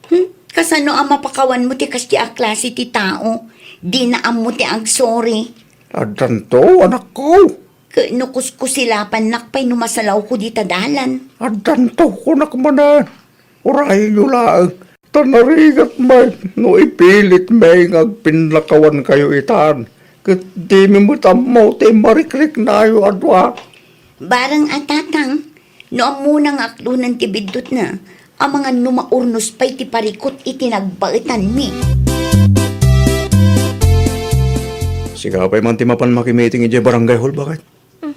Hmm? Kasano a mapakawanmo ti kasdi a klase ti tao? Dina ammo ti agsorry. Addanto, anakko. Ket no kuskusilapannak pay no masalawko dita dalan. Addanto, kunak manen. Urayenyo laeng. Ta narigat met no ipilitmi nga agpinnakawankayo itan, ket dimi met ammo ti marikriknayo a dua. Bareng a tatang, no ammona nga aklonen ti biddutna, amangan no maurnos pay ti parikut iti nagbaetanmi. Sika pay man ti mapan makimiting idiay barangay hall, baket? Hmm.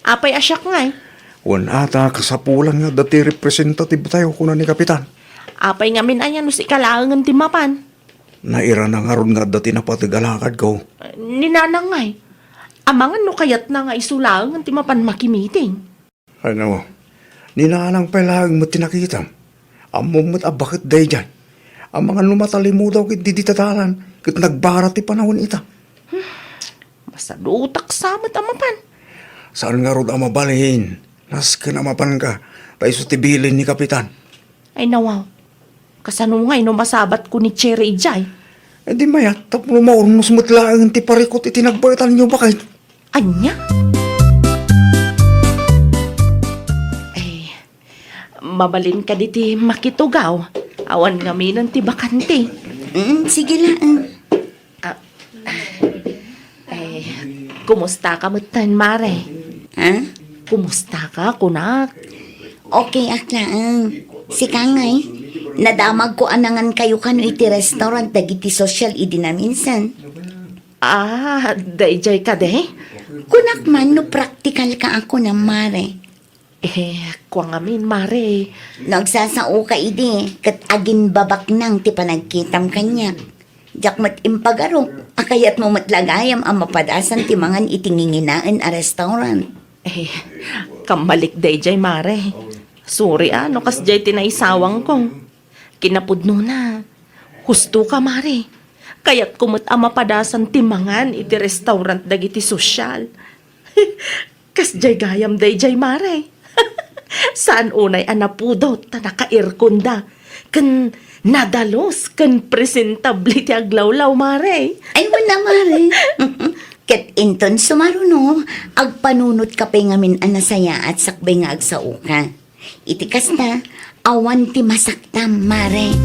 Apay a siak ngay? Wen a, ta kasapulan nga adda ti representative tayo, kuna ni Kapitan. Apay ngamin aya no sika laengen ti mapan? Nairana ngarud nga adda ti napateg a lakadko. Ni Nanang ngay. Amangan no kayatna nga isu laengen ti mapan makimiting. Ano? Ni Nanang pay laeng met ti nakitam. Ammom met a baket daydiay. Amangan no matalimudaw ket didi ta dalan, ket nagbara ti panawen ita. Masadutak sa met a mapan. Saan ngarud a mabalin? Nasken a mapanka, ta isu ti bilin ni Kapitan. Ay, nawaw. Kasano ngay no masabatko ni Cherry idiay? Eh, di mayat, tapno maurnos met laeng ti parikut iti nagbaetanyo, baket. Ania? Ay, mabalin kadi ti makitugaw. Awan ngaminen ti bakante. Mm, sige laeng. Ah, ay, kumusta ka metten, Mare? Ha? Kumusta ka, kunak? Okay ak laeng. Sika ngay, nadamagko a nangan kayo kano iti restaurant dagiti sosyal idi naminsan. Ah, daydiay kadi? Kunak man no praktikal ka a kunam, Mare. Eh, kua ngamin, Mare. No agsasaoka idi, ket agimbabaknang ti panagkitam kaniak. Diak met impagarok a kayatmo met la gayam a mapadasan ti mangan iti nginginaen a restaurant. Eh, kammalik daydiay, Mare. Sorry a no kasdiay ti naisawangko. Kinapudnona, husto ka, Mare. Kayatko met a mapadasan ti mangan iti restaurant dagiti sosyal. Kasdiay gayam daydiay, Mare. Saan unay a napudot ta nakairkonda ken nadalus ken presentable ti aglawlaw, Mare. Ay, wen a, Mare. Ket inton sumaruno, agpanunotka pay ngamin a nasayaat sakbay nga agsaoka. Iti kasta, awan ti masaktam, Mare.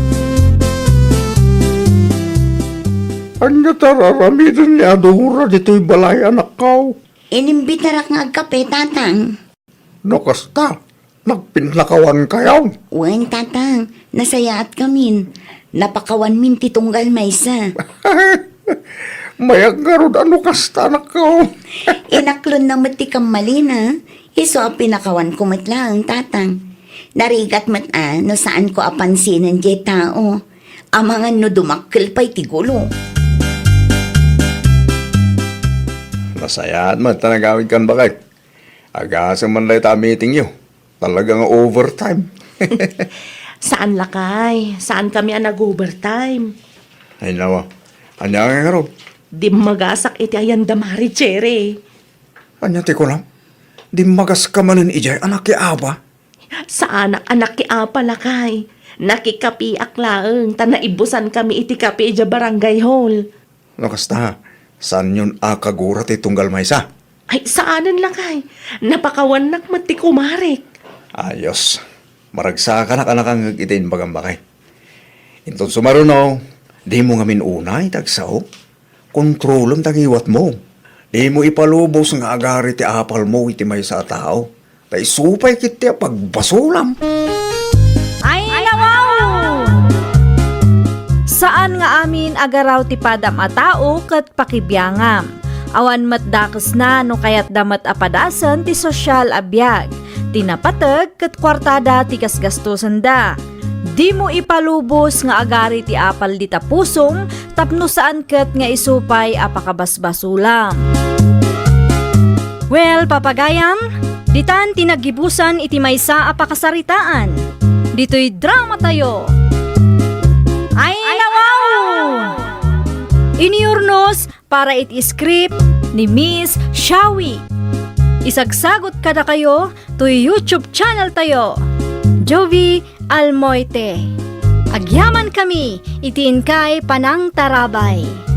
Ania ti ar-aramiden ni Adora ditoy balay, anakko? Inimbitarak nga agkape, Tatang. No kasta, nagpinnakawankayo? Wen, Tatang, nasayaatkamin. Napakawanmin ti tunggal maysa. Mayat ngarud a no kasta, anakko. Inaklonna met ti kammalina. Isu a pinakawanko met laeng, Tatang. Narigat met a no saanko a pansinen diay tao. Amangan no dumakkel pay ti gulo. Nasayaat met ta nagawidkan, baket. Agasem man dayta a meetingyo. Talaga nga overtime. Saan lakay? Saankami a nag-overtime? Ay, nawa. Ania nga ngarud? Dimmagasak iti ayan da Mare Cherry. Ania ti kunam? Dimmagaska manen idiay a nakiaba? Saanak a nakiapal, lakay. Nakikapiak laeng ta naibusankami iti kapi idiay barangay hall. No kasta, saanyon a kagura ti tunggal maysa? Ay, saanen, lakay. Napakawannak met ti kumarek. Ayos. Maragsakanak a nakangngeg iti imbagam, lakay. Inton sumaruno, dimo ngamin unay ti agsao. Kontrolem ti agiwatmo. Dimo ipalubos nga agari ti apalmo iti maysa a tao. Ta isu pay ketdi a pagbasolam. Ay, nawaw! Saan nga amin a garaw ti padam a tao ket pakibiangam. Awan met dakesna no kayatda met a padasen ti sosyal a biag. Ti napateg ket kuartada ti gasgastosenda. Dimo ipalubos nga agari ti apal dita pusom tapno saan ket nga isu pay a pakabasbasolam. Well, papagayam, ditan ti naggibusan iti maysa a pakasaritaan. Ditoy drama tayo. Ay, nawaw! Iniurnos para iti script ni Miss Shawi. Isagsagut kadakayo toy YouTube channel tayo, Jovie Almoite. Agyaman kami iti inkay panangtarabay.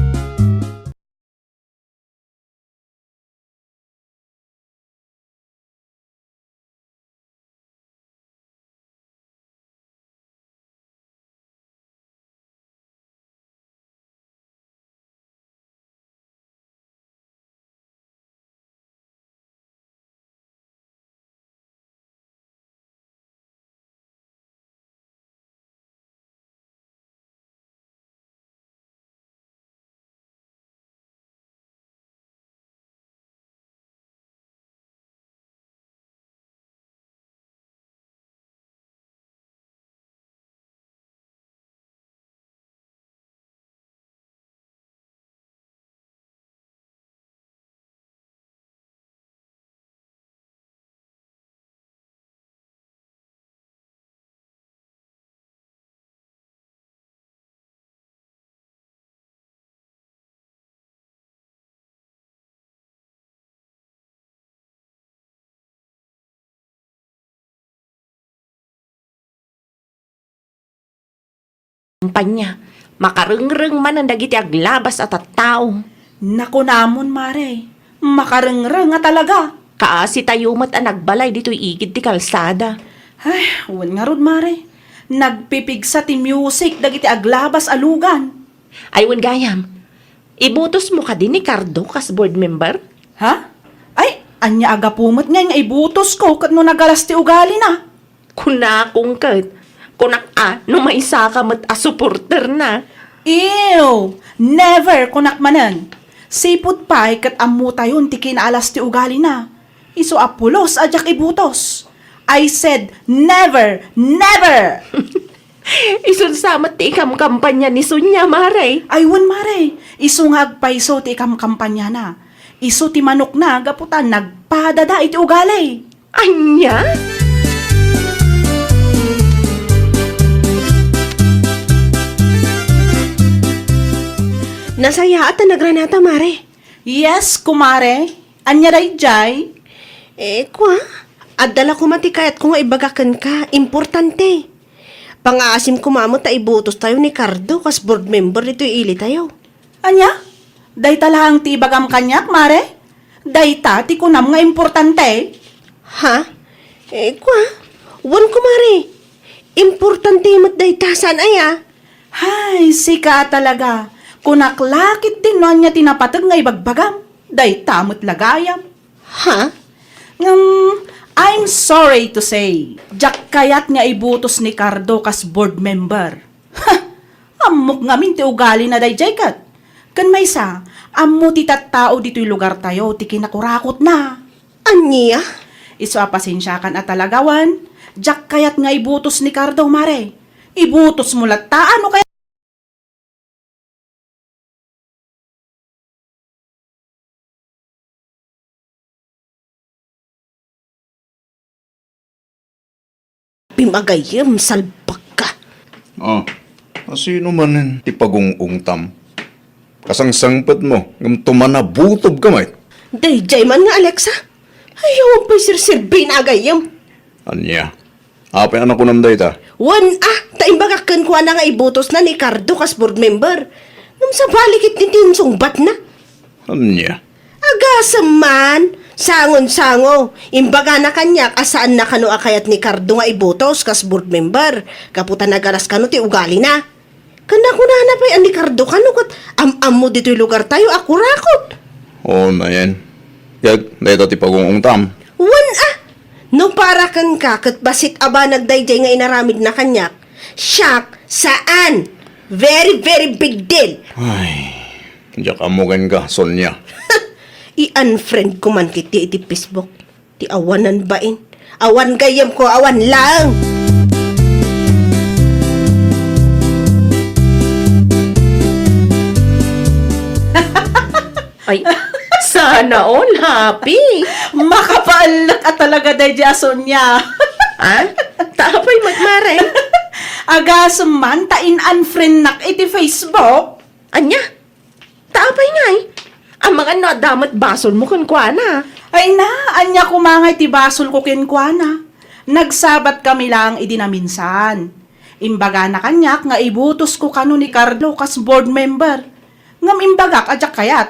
Kampanya, makarengreng manen dagiti aglabas a tattao. Nakunamon, Mare, makarengreng a talaga. Kaasi tayo met a nagbalay ditoy igid ti kalsada. Ay, wen ngarud, Mare. Nagpipigsa ti music dagiti aglabas a lugan. Ay, wen gayam, ibutosmo kadi ni Cardo kas board member? Ha? Ay, ania a gapu met ngay nga ibutosko ket no nagalas ti ugalina? Kunakon ket, kunak a no maysaka met a suporterna. Ew! Never, kunak manen. Sipud pay ket ammotayon ti kinaalas ti ugalina. Isu a pulos a diak ibutos. I said never, never! Isun sa met ti ikamkampanya ni Sonia, Mare. Ay, wen, Mare. Isu nga agpayso ti ikamkampanyana. Isu ti manokna gapu ta nagpadada iti ugali. Ania? Nasayaat a nagranata, Mare. Yes, kumare. Ania daydiay? Eh, kua, adda la koma ti kayatko nga ibaga kenka. Importante. Pangaasim koma met ta ibutos tayo ni Cardo kas board member ditoy ili tayo. Ania? Dayta laeng ti ibagam kaniak, Mare? Dayta ti kunam nga importante? Ha? Eh, kua? Wen, kumare. Importante met dayta, saan aya? Hay, sika a talaga. Kunak la ketdin no ania ti napateg nga ibagbagam. Dayta met la gayam. Ha? Ngem, I'm sorry to say, diak kayat nga ibutos ni Cardo kas board member. Ha! Ammok ngamin ti ugalina daydiay ket. Ken maysa, ammo ti tattao ditoy lugartayo ti kinakurakotna. Ania? Isu a pasensiakan a talaga wen, diak kayat nga ibutos ni Cardo, Mare. Ibutosmo latta, no kayat. Pimagayem, salbagka. Ah, asino manen ti pagung-ungtam? Kasangsangpetmo, ngem tumanabutob ka met. Daydiay man nga Alexa. Ayaw pay sirsirbina a gayyem. Ania? Apay a nakunam dayta? Wen a, ta imbagak kenkuana nga ibutosna ni Cardo kas board member. Ngem sabali ketdi ti insungbatna. Ania? Agasem man, sangon-sango. Imbagana kaniak a saanna kano a kayat ni Cardo nga ibutos kas board member, gapu ta nagalas kano ti ugalina. Ken nakunana pay a ni Cardo kano ket am-ammo ditoy lugartayo a kurakot. Oo, nayen. Gag, dayta ti pagung-ungtam. Wen a! No para kenka ket bassit a banag daydiay nga inaramidna kaniak, siak, saan! Very, very big deal! Ay, diak ammo kenka, Sonia. I-unfriend ko man ketdi iti Facebook. Ti awanan bain. Awan gayyemko, awan laeng. Ay, sana all, Happy. Makapaellek a talaga daydiay a Sonia. Ah? Ta apay met, Mare? Agasem man ta in-unfriendnak iti Facebook. Ania? Ta apay ngay? Amangan no adda met basolmo kenkuana. Ay na, ania koma ngay ti basolko kenkuana? Nagsabatkami laeng idi naminsan. Imbagana kaniak nga ibutosko kano ni Cardo kas board member. Ngem imbagak a diak kayat.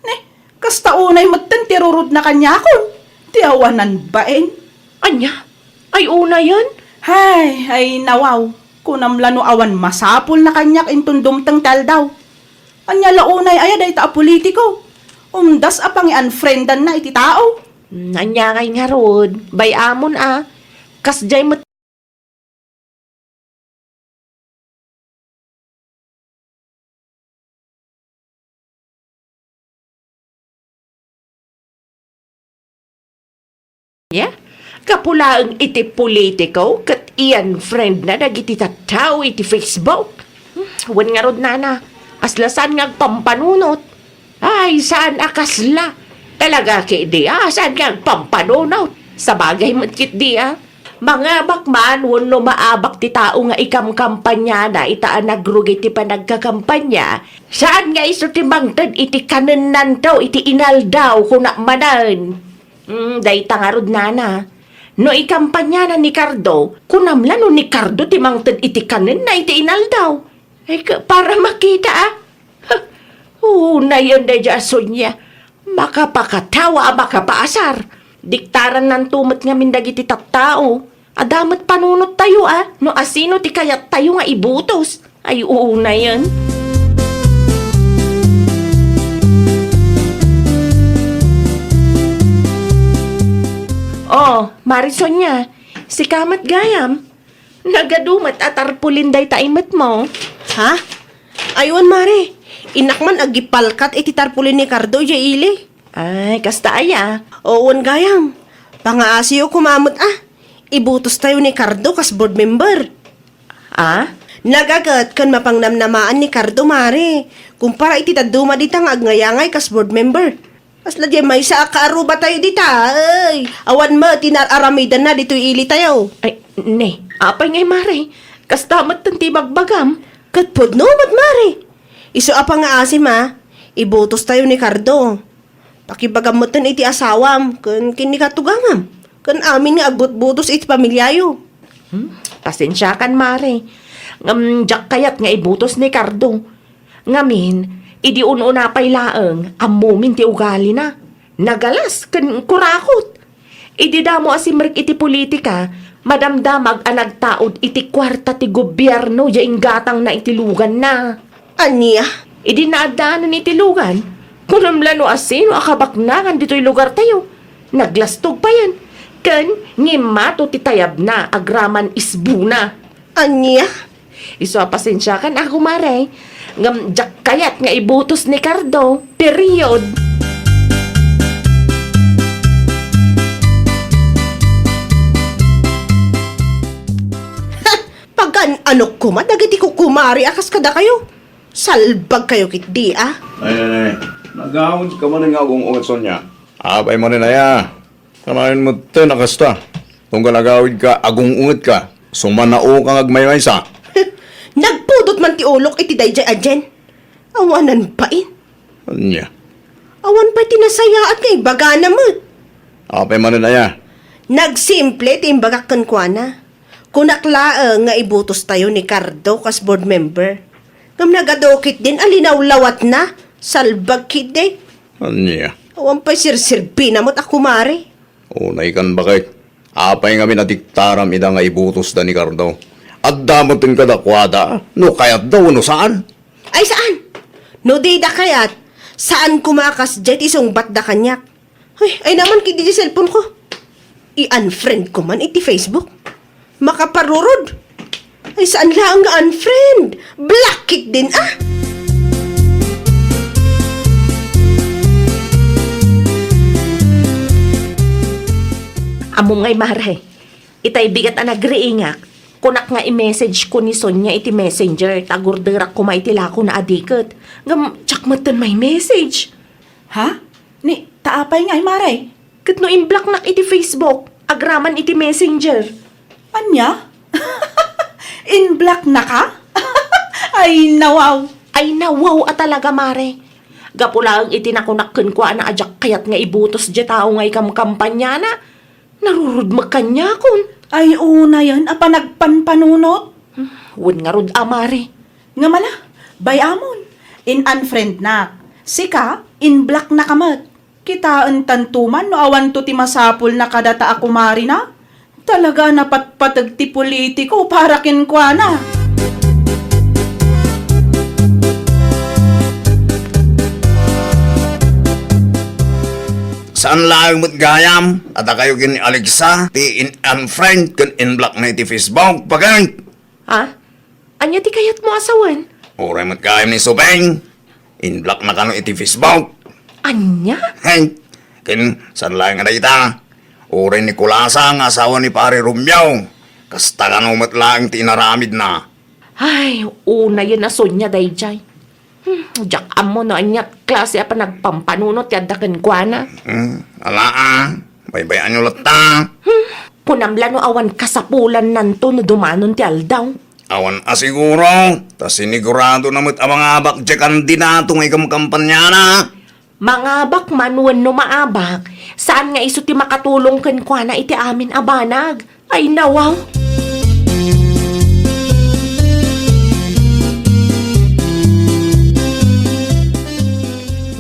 Ne, kasta unay metten ti rurudna kaniakon. Ti awanan bain. Ania? Ay, unayen? Hay, ay, nawaw. Kunam la no awan masapulna kaniak inton dumteng ti aldaw. Ania la unay aya dayta a politiko? Umdas a pangi-unfriendanna iti tao. Hmm, ania ngay ngarud? Bay-amon a. Kasdiay met Ya? Gapu laeng iti politiko ket i-unfriendna dagiti tattao iti Facebook. Hmm, wen ngarud, nana, kasla saan nga agpampanunot. Ay, saan a kasla. Talaga ketdi a saan nga agpampanunot. Sabagay met ketdi a. Mangabak man wenno maabak ti tao nga ikamkampaniana ita a nagrugi ti panagkakampania, saan nga isu ti mangted iti kanennanto iti inaldaw, kunak manen. Mm, dayta ngarud, nana. No ikampaniana ni Cardo, kunam la no ni Cardo ti mangted iti kanenna iti inaldaw. Ay, ka-, para makita, a. Ha, unayen daydiay a Sonia. Makapakatawa a makapaasar. Diktarannanto met ngamin dagiti tattao. Adda met panunottayo, a, no asino ti kayattayo nga ibutos. Ay, unayen. Oh, Mari Sonia, sika met gayam. Nagadu met a tarpulin dayta imetmo. Ha? Ay, wen, Mare. Innak man agipalkat iti tarpulin ni Cardo idiay ili. Ay, kasta aya? Oo, wen gayam. Pangaasiyo koma met a. Ibutostayo ni Cardo kas board member. A? Nagaget ken mapangnamnamaan ni Cardo, Mare. Kumpara iti dadduma dita nga agngayaangay kas board member. Kasla diay maysa a kaarrubatayo dita, ay. Awan met ti naar-aramidanna ditoy ilitayo. Ay, ne, apay ngay, Mare? Kasta metten ti ibagbagam? Ket pudno met, Mare. Isu a pangngaasim, a, ibutostayo ni Cardo. Pakibagam metten iti asawam ken ken ni katugangam, ken amin nga agbutbutos iti pamiliayo. Hmm? Pasensiakan, Mare. Ngem diak kayat nga ibutos ni Cardo. Ngamin, idi un-una pay laeng, ammomin ti ugalina. Nagalas ken kurakot. Idi damo a simrek iti politika, madamdamag a nagtaud iti kuarta ti gobierno ya inggatangna iti luganna. Ania? Idi naaddaanan iti lugan, kunam la no asino a kabaknangan ditoy lugartayo. Naglastog payen, ken ngimmato ti tayabna agraman isbuna. Ania? Isu a pasensiakan a, kumare, ngem diak kayat nga ibutos ni Cardo. Period. Ha! Pagan-anok koma dagiti kukumare a kas kadakayo. Salbagkayo ketdi, a. Nay, nay, nay. Nagawidka manen nga agung-unget, Sonia. Apay manen aya? Kanayon metten a kasta. Tunggal agawidka, agung-ungetka. Sumanaoka nga agmaymaysa. Nagpudot man ti ulok iti daydiay a Jen. Awanan pay. Ania? Awan pay ti nasayaat nga ibagana met. Apay manen aya? Nagsimple ti imbagak kenkuana. Kunak laeng nga ibutostayo ni Cardo kas board member. Ngem nagadu ketdin a linawlawatna, salbag ketdi. Ania? Awan pay sirsirbina met a kumare. Unay kan, baket. Apay ngamin a diktaram ida nga ibutosda ni Cardo? Adda met kadakuada no kayatda wenno saan. Ay, saan? No dida kayat, saan koma a kasdiay ti sungbatda kaniak. Ay, ay naman ketdi ti cellphone ko. I-unfriend ko man iti Facebook. Makaparurod. Ay, saan laeng nga unfriend? Block ketdin, ah! Ammom ngay, mare, itay bigat a nagriingak, kunak nga i-message ko ni Sonia iti messenger, ta agurderak koma iti lakona a diket. Ngem, diak metten mai-message. Ha? Ni, ta apay ngay, mare? Ket no imblocknak iti Facebook, agraman iti Messenger. Ania? Inblocknaka? Ay, nawaw! Ay, nawaw a talaga, mare. Gapu laeng iti nakunak kenkuana a diak kayat nga ibutos diay tao nga ikamkampaniana, narurudmek kaniakon. Ay, unayen a panagpanpanunot? Wen ngarud a, mare. Ngem ala, bay-amon, in-unfriendnak. Sika, inblocknaka met. Kitaentanto man no awanto ti masapulna kadata a kumarina. Talaga a napatpateg ti politiko para kenkuana. Saan laeng met gayam, a dakayo ken ni Alexa, ti in-unfriend ken inblockna iti Facebook, baket? Ha? Ania ti kayatmo a sawen? Uray met gayam ni Subeng. Inblockna kano iti Facebook. Ania? Hey, ken saan laeng a dayta? Uray ni Kulasa nga asawa ni Pare Romeo. Kasta kano met laeng ti inaramidna. Ay, unayen a Sonia daydiay. Hmm, diak ammo no aniat klase a panagpampanunot ti adda kenkuana. Hmm, ala a, baybay-anyo latta. Hmm, kunam la no awan kasapulannanto no dumanon ti aldaw. Awan a siguro, ta siniguradona met a mangabak diay kandidato nga ikamkampaniana. Mangabak man wenno maabak, saan nga isu ti makatulong kenkuana iti amin a banag. Ay, nawaw!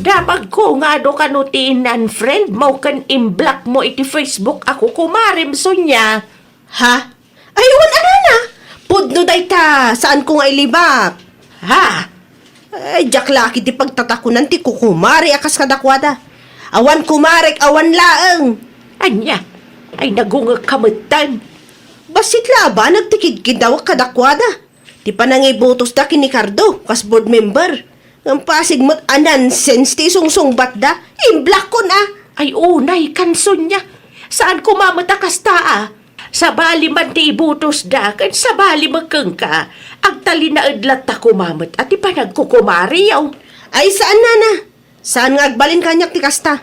Dabagko nga adu kano ti in-unfriend mo ken in-block mo iti Facebook a kukumarem, Sonia. Ha? Ay, wen, anana? Pudno dayta, saanko nga ilibak. Ha? Ay, diak la ketdi pagtatakonan ti kukumare a kas kadakuada. Awan kumarek, awan laeng. Ania? Ay, nagungekka metten. Bassit la a banag ti kidkiddawek kadakuada. Ti panangibutosda ken ni Cardo, kas board member. Ngem pasig met a nonsense ti isungsungbatda. Imblockon a. Ay, unay, kan Sonia. Saan koma met a kasta a. Sabali man ti ibutosda, ken sabali met kenka. Agtalinaed latta koma met a ti panagkukumariyo. Ay, saan, nana. Saan nga agbalin kaniak ti kasta.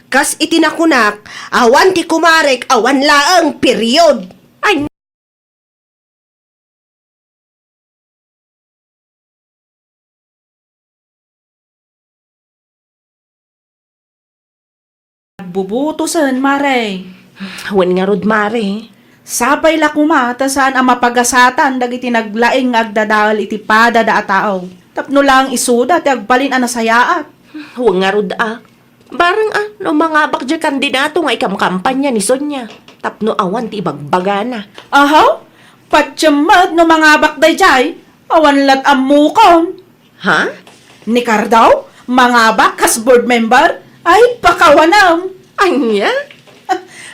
Kas iti nakunak, awan ti kumarek, awan laeng, period. Ay, Nagbubutosen, mare. Wen ngarud, mare. Sapay la koma ta saan a mapagasatan dagiti naglaing nga agdadael iti padada a tao. Tapno laeng isuda ti agbalin a nasayaat. Wen ngarud a. Bareng a, no mangabak diay kandidato nga ikamkampanya ni Sonia, tapno awan ti ibagbagana. Aha? Patiem met no mangabak daydiay, awan lat ammokon. Ha? Ni Cardo, mangabak kas board member? Ay, pakawanem. Ania?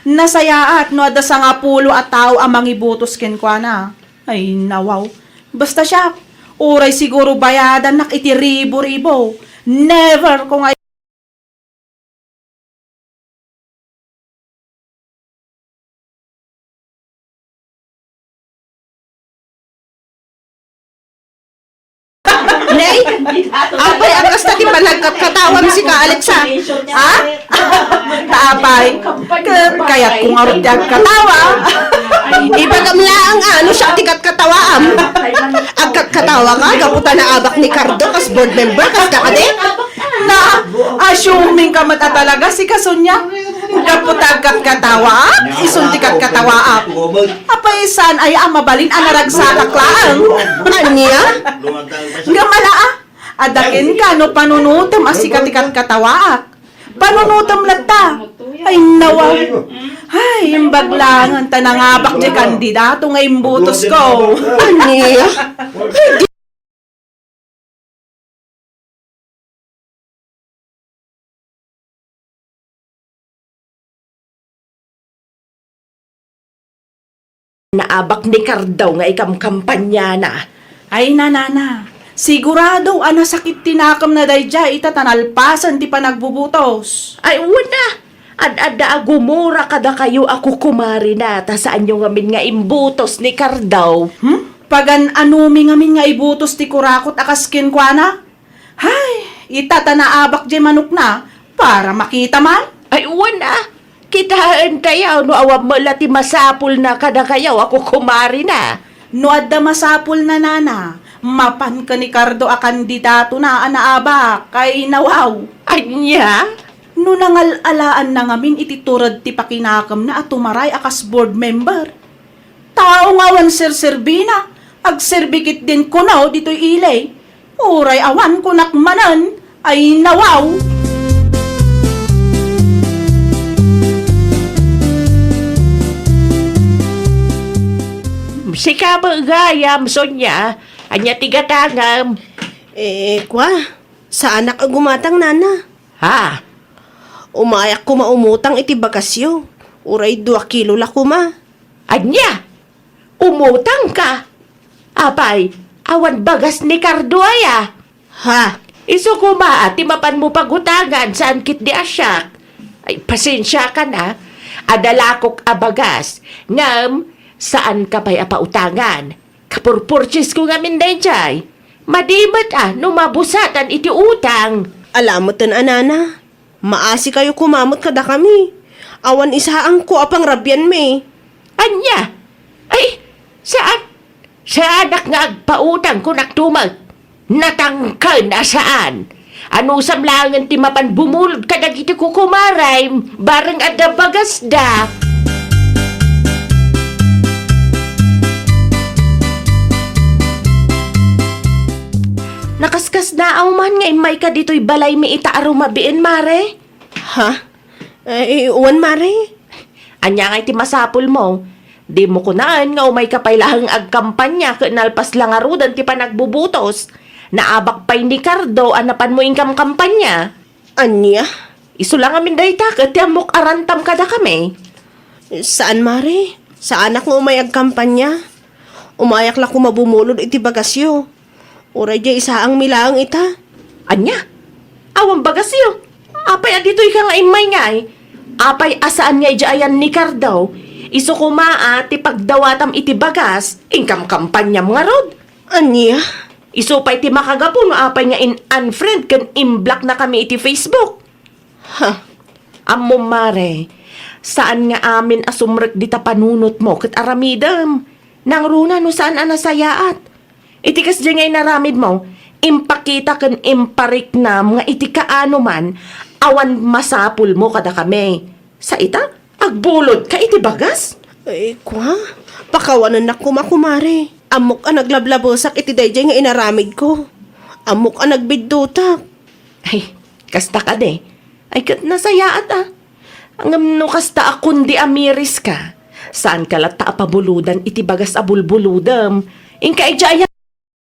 Nasayaat no adda sangapulo a tao a mangibutos kenkuana. Ay, nawaw. Basta siak, uray siguro bayadannak iti ribo-ribo. Never ko nga Nay, apay a kasta ti panagkatkatawam sika, Alexa? Ha? Ta apay, k-, kayatko ngarud ti agkatawa. Ibagam laeng, ano, siak ti katkatawaam. Agkatkatawa ka, gapu ta naabak ni Cardo, kas board member, kasta kadi? Na, assuming ka met a talaga, sika, Sonia. Gapu ta agkatkatawaak, isun ti katkatawaak. Apay, saan aya a mabalin a naragsakak laeng? Ania? Ngem ala, a, adda kenka no panunotem a sika ti katkatawaak. Panunotem latta. Ay, nawa. Ay, imbag laengen ta nangabak diay kandidato nga imbutosko. Ania? Naabak ni Cardo nga ikamkampanyana. Ay, nanana, sigurado a nasakit ti nakemna daydiay ita ta nalpasen ti panagbubutos. Ay, wen a, ad-adda a gumura kadakayo a kukumarina ta saanyo ngamin nga imbutos ni Cardo. Hmm? Pagan-anomi ngamin nga ibutos ti kurakot a kas kenkuana? Hay, ita ta naabak diay manokna para makita man. Ay, wen a, kitaentayo no awan met la ti masapulna kadakayo a kukumarina. No adda masapulna, nana, mapan ken ni Cardo a kandidatona a naabak. Ay, nawaw. Ania? No nangal-alaanna ngamin iti tured ti pakinakemna a tumaray a kas board member. Tao nga awan serserbina, agserbi ketdin kuno ditoy ili. Uray awan kunak manen, ay nawaw. Sika met gayam, Sonia, ania ti gatangem? Eh, kua, saanak a gumatang, nana. Ha? Umayak koma umutang iti bagasyo. Uray dua kilo la koma. Ania? Umutangka? Apay, awan bagas ni Cardo aya? Ha? Isu koma a ti mapanmo pagutangan saan ketdi a siak. Ay, pasensiakan a. Adda lakok a bagas, ngem saanka pay a pautangan. Kapurpurchis ko ngamin daydiay. Madi met a no mabusatan iti utang. Ala meten a, nana. Maasikayo koma met kadakami. Awan isaangko a pangrabianmi. Ania? Ay, saan? Saanak nga agpautang, kunak tumet. Natangken a saan. Anusam laengen ti mapan bumulod kadagiti kukumarem, bareng adda bagasda. Nakaskasnaaw man nga immayka ditoy balaymi ita a rumabiin, mare? Ha? Eh, wen, mare? Ania ngay ti masapulmo? Dimo kunaen nga umayka pay laeng agkampanya ket nalpas la ngaruden ti panagbubutos. Naabak pay ni Cardo a napanmo inkamkampanya. Ania? Isu la ngamin dayta ket ti ammok a rantam kadakami. Saan, mare. Saanak nga umay agkampanya. Umayak la koma bumulod iti bagasyo. Uray diay isaangmi laeng ita. Ania? Awan bagasyo? Apay a ditoyka nga immay ngay? Apay a saan nga idiay ayan ni Cardo? Isu koma a ti pagdawatam iti bagas, inkamkampanyam ngarud. Ania? Isu pay ti makagapu no apay nga in-unfriend ken in-blocknakami iti Facebook. Ha? Ammom, mare, saan nga amin a sumrek dita panunotmo ket aramidem. Nangruna no saan a nasayaat. Iti kasdiay nga inaramidmo, impakita ken impariknam nga iti kaano man, awan masapulmo kadakami. Sa ita, agbulodka iti bagas? Ay, kua, pakawanennak koma, kumare. Ammok a naglablabesak iti daydiay nga inaramidko. Ammok a nagbiddutak. Ay, kasta kadi. Ay, ket nasayaat a. Ngem no kasta a kundi a miriska, saanka latta a pabulodan iti bagas a bulbulodem. Inka idiay aya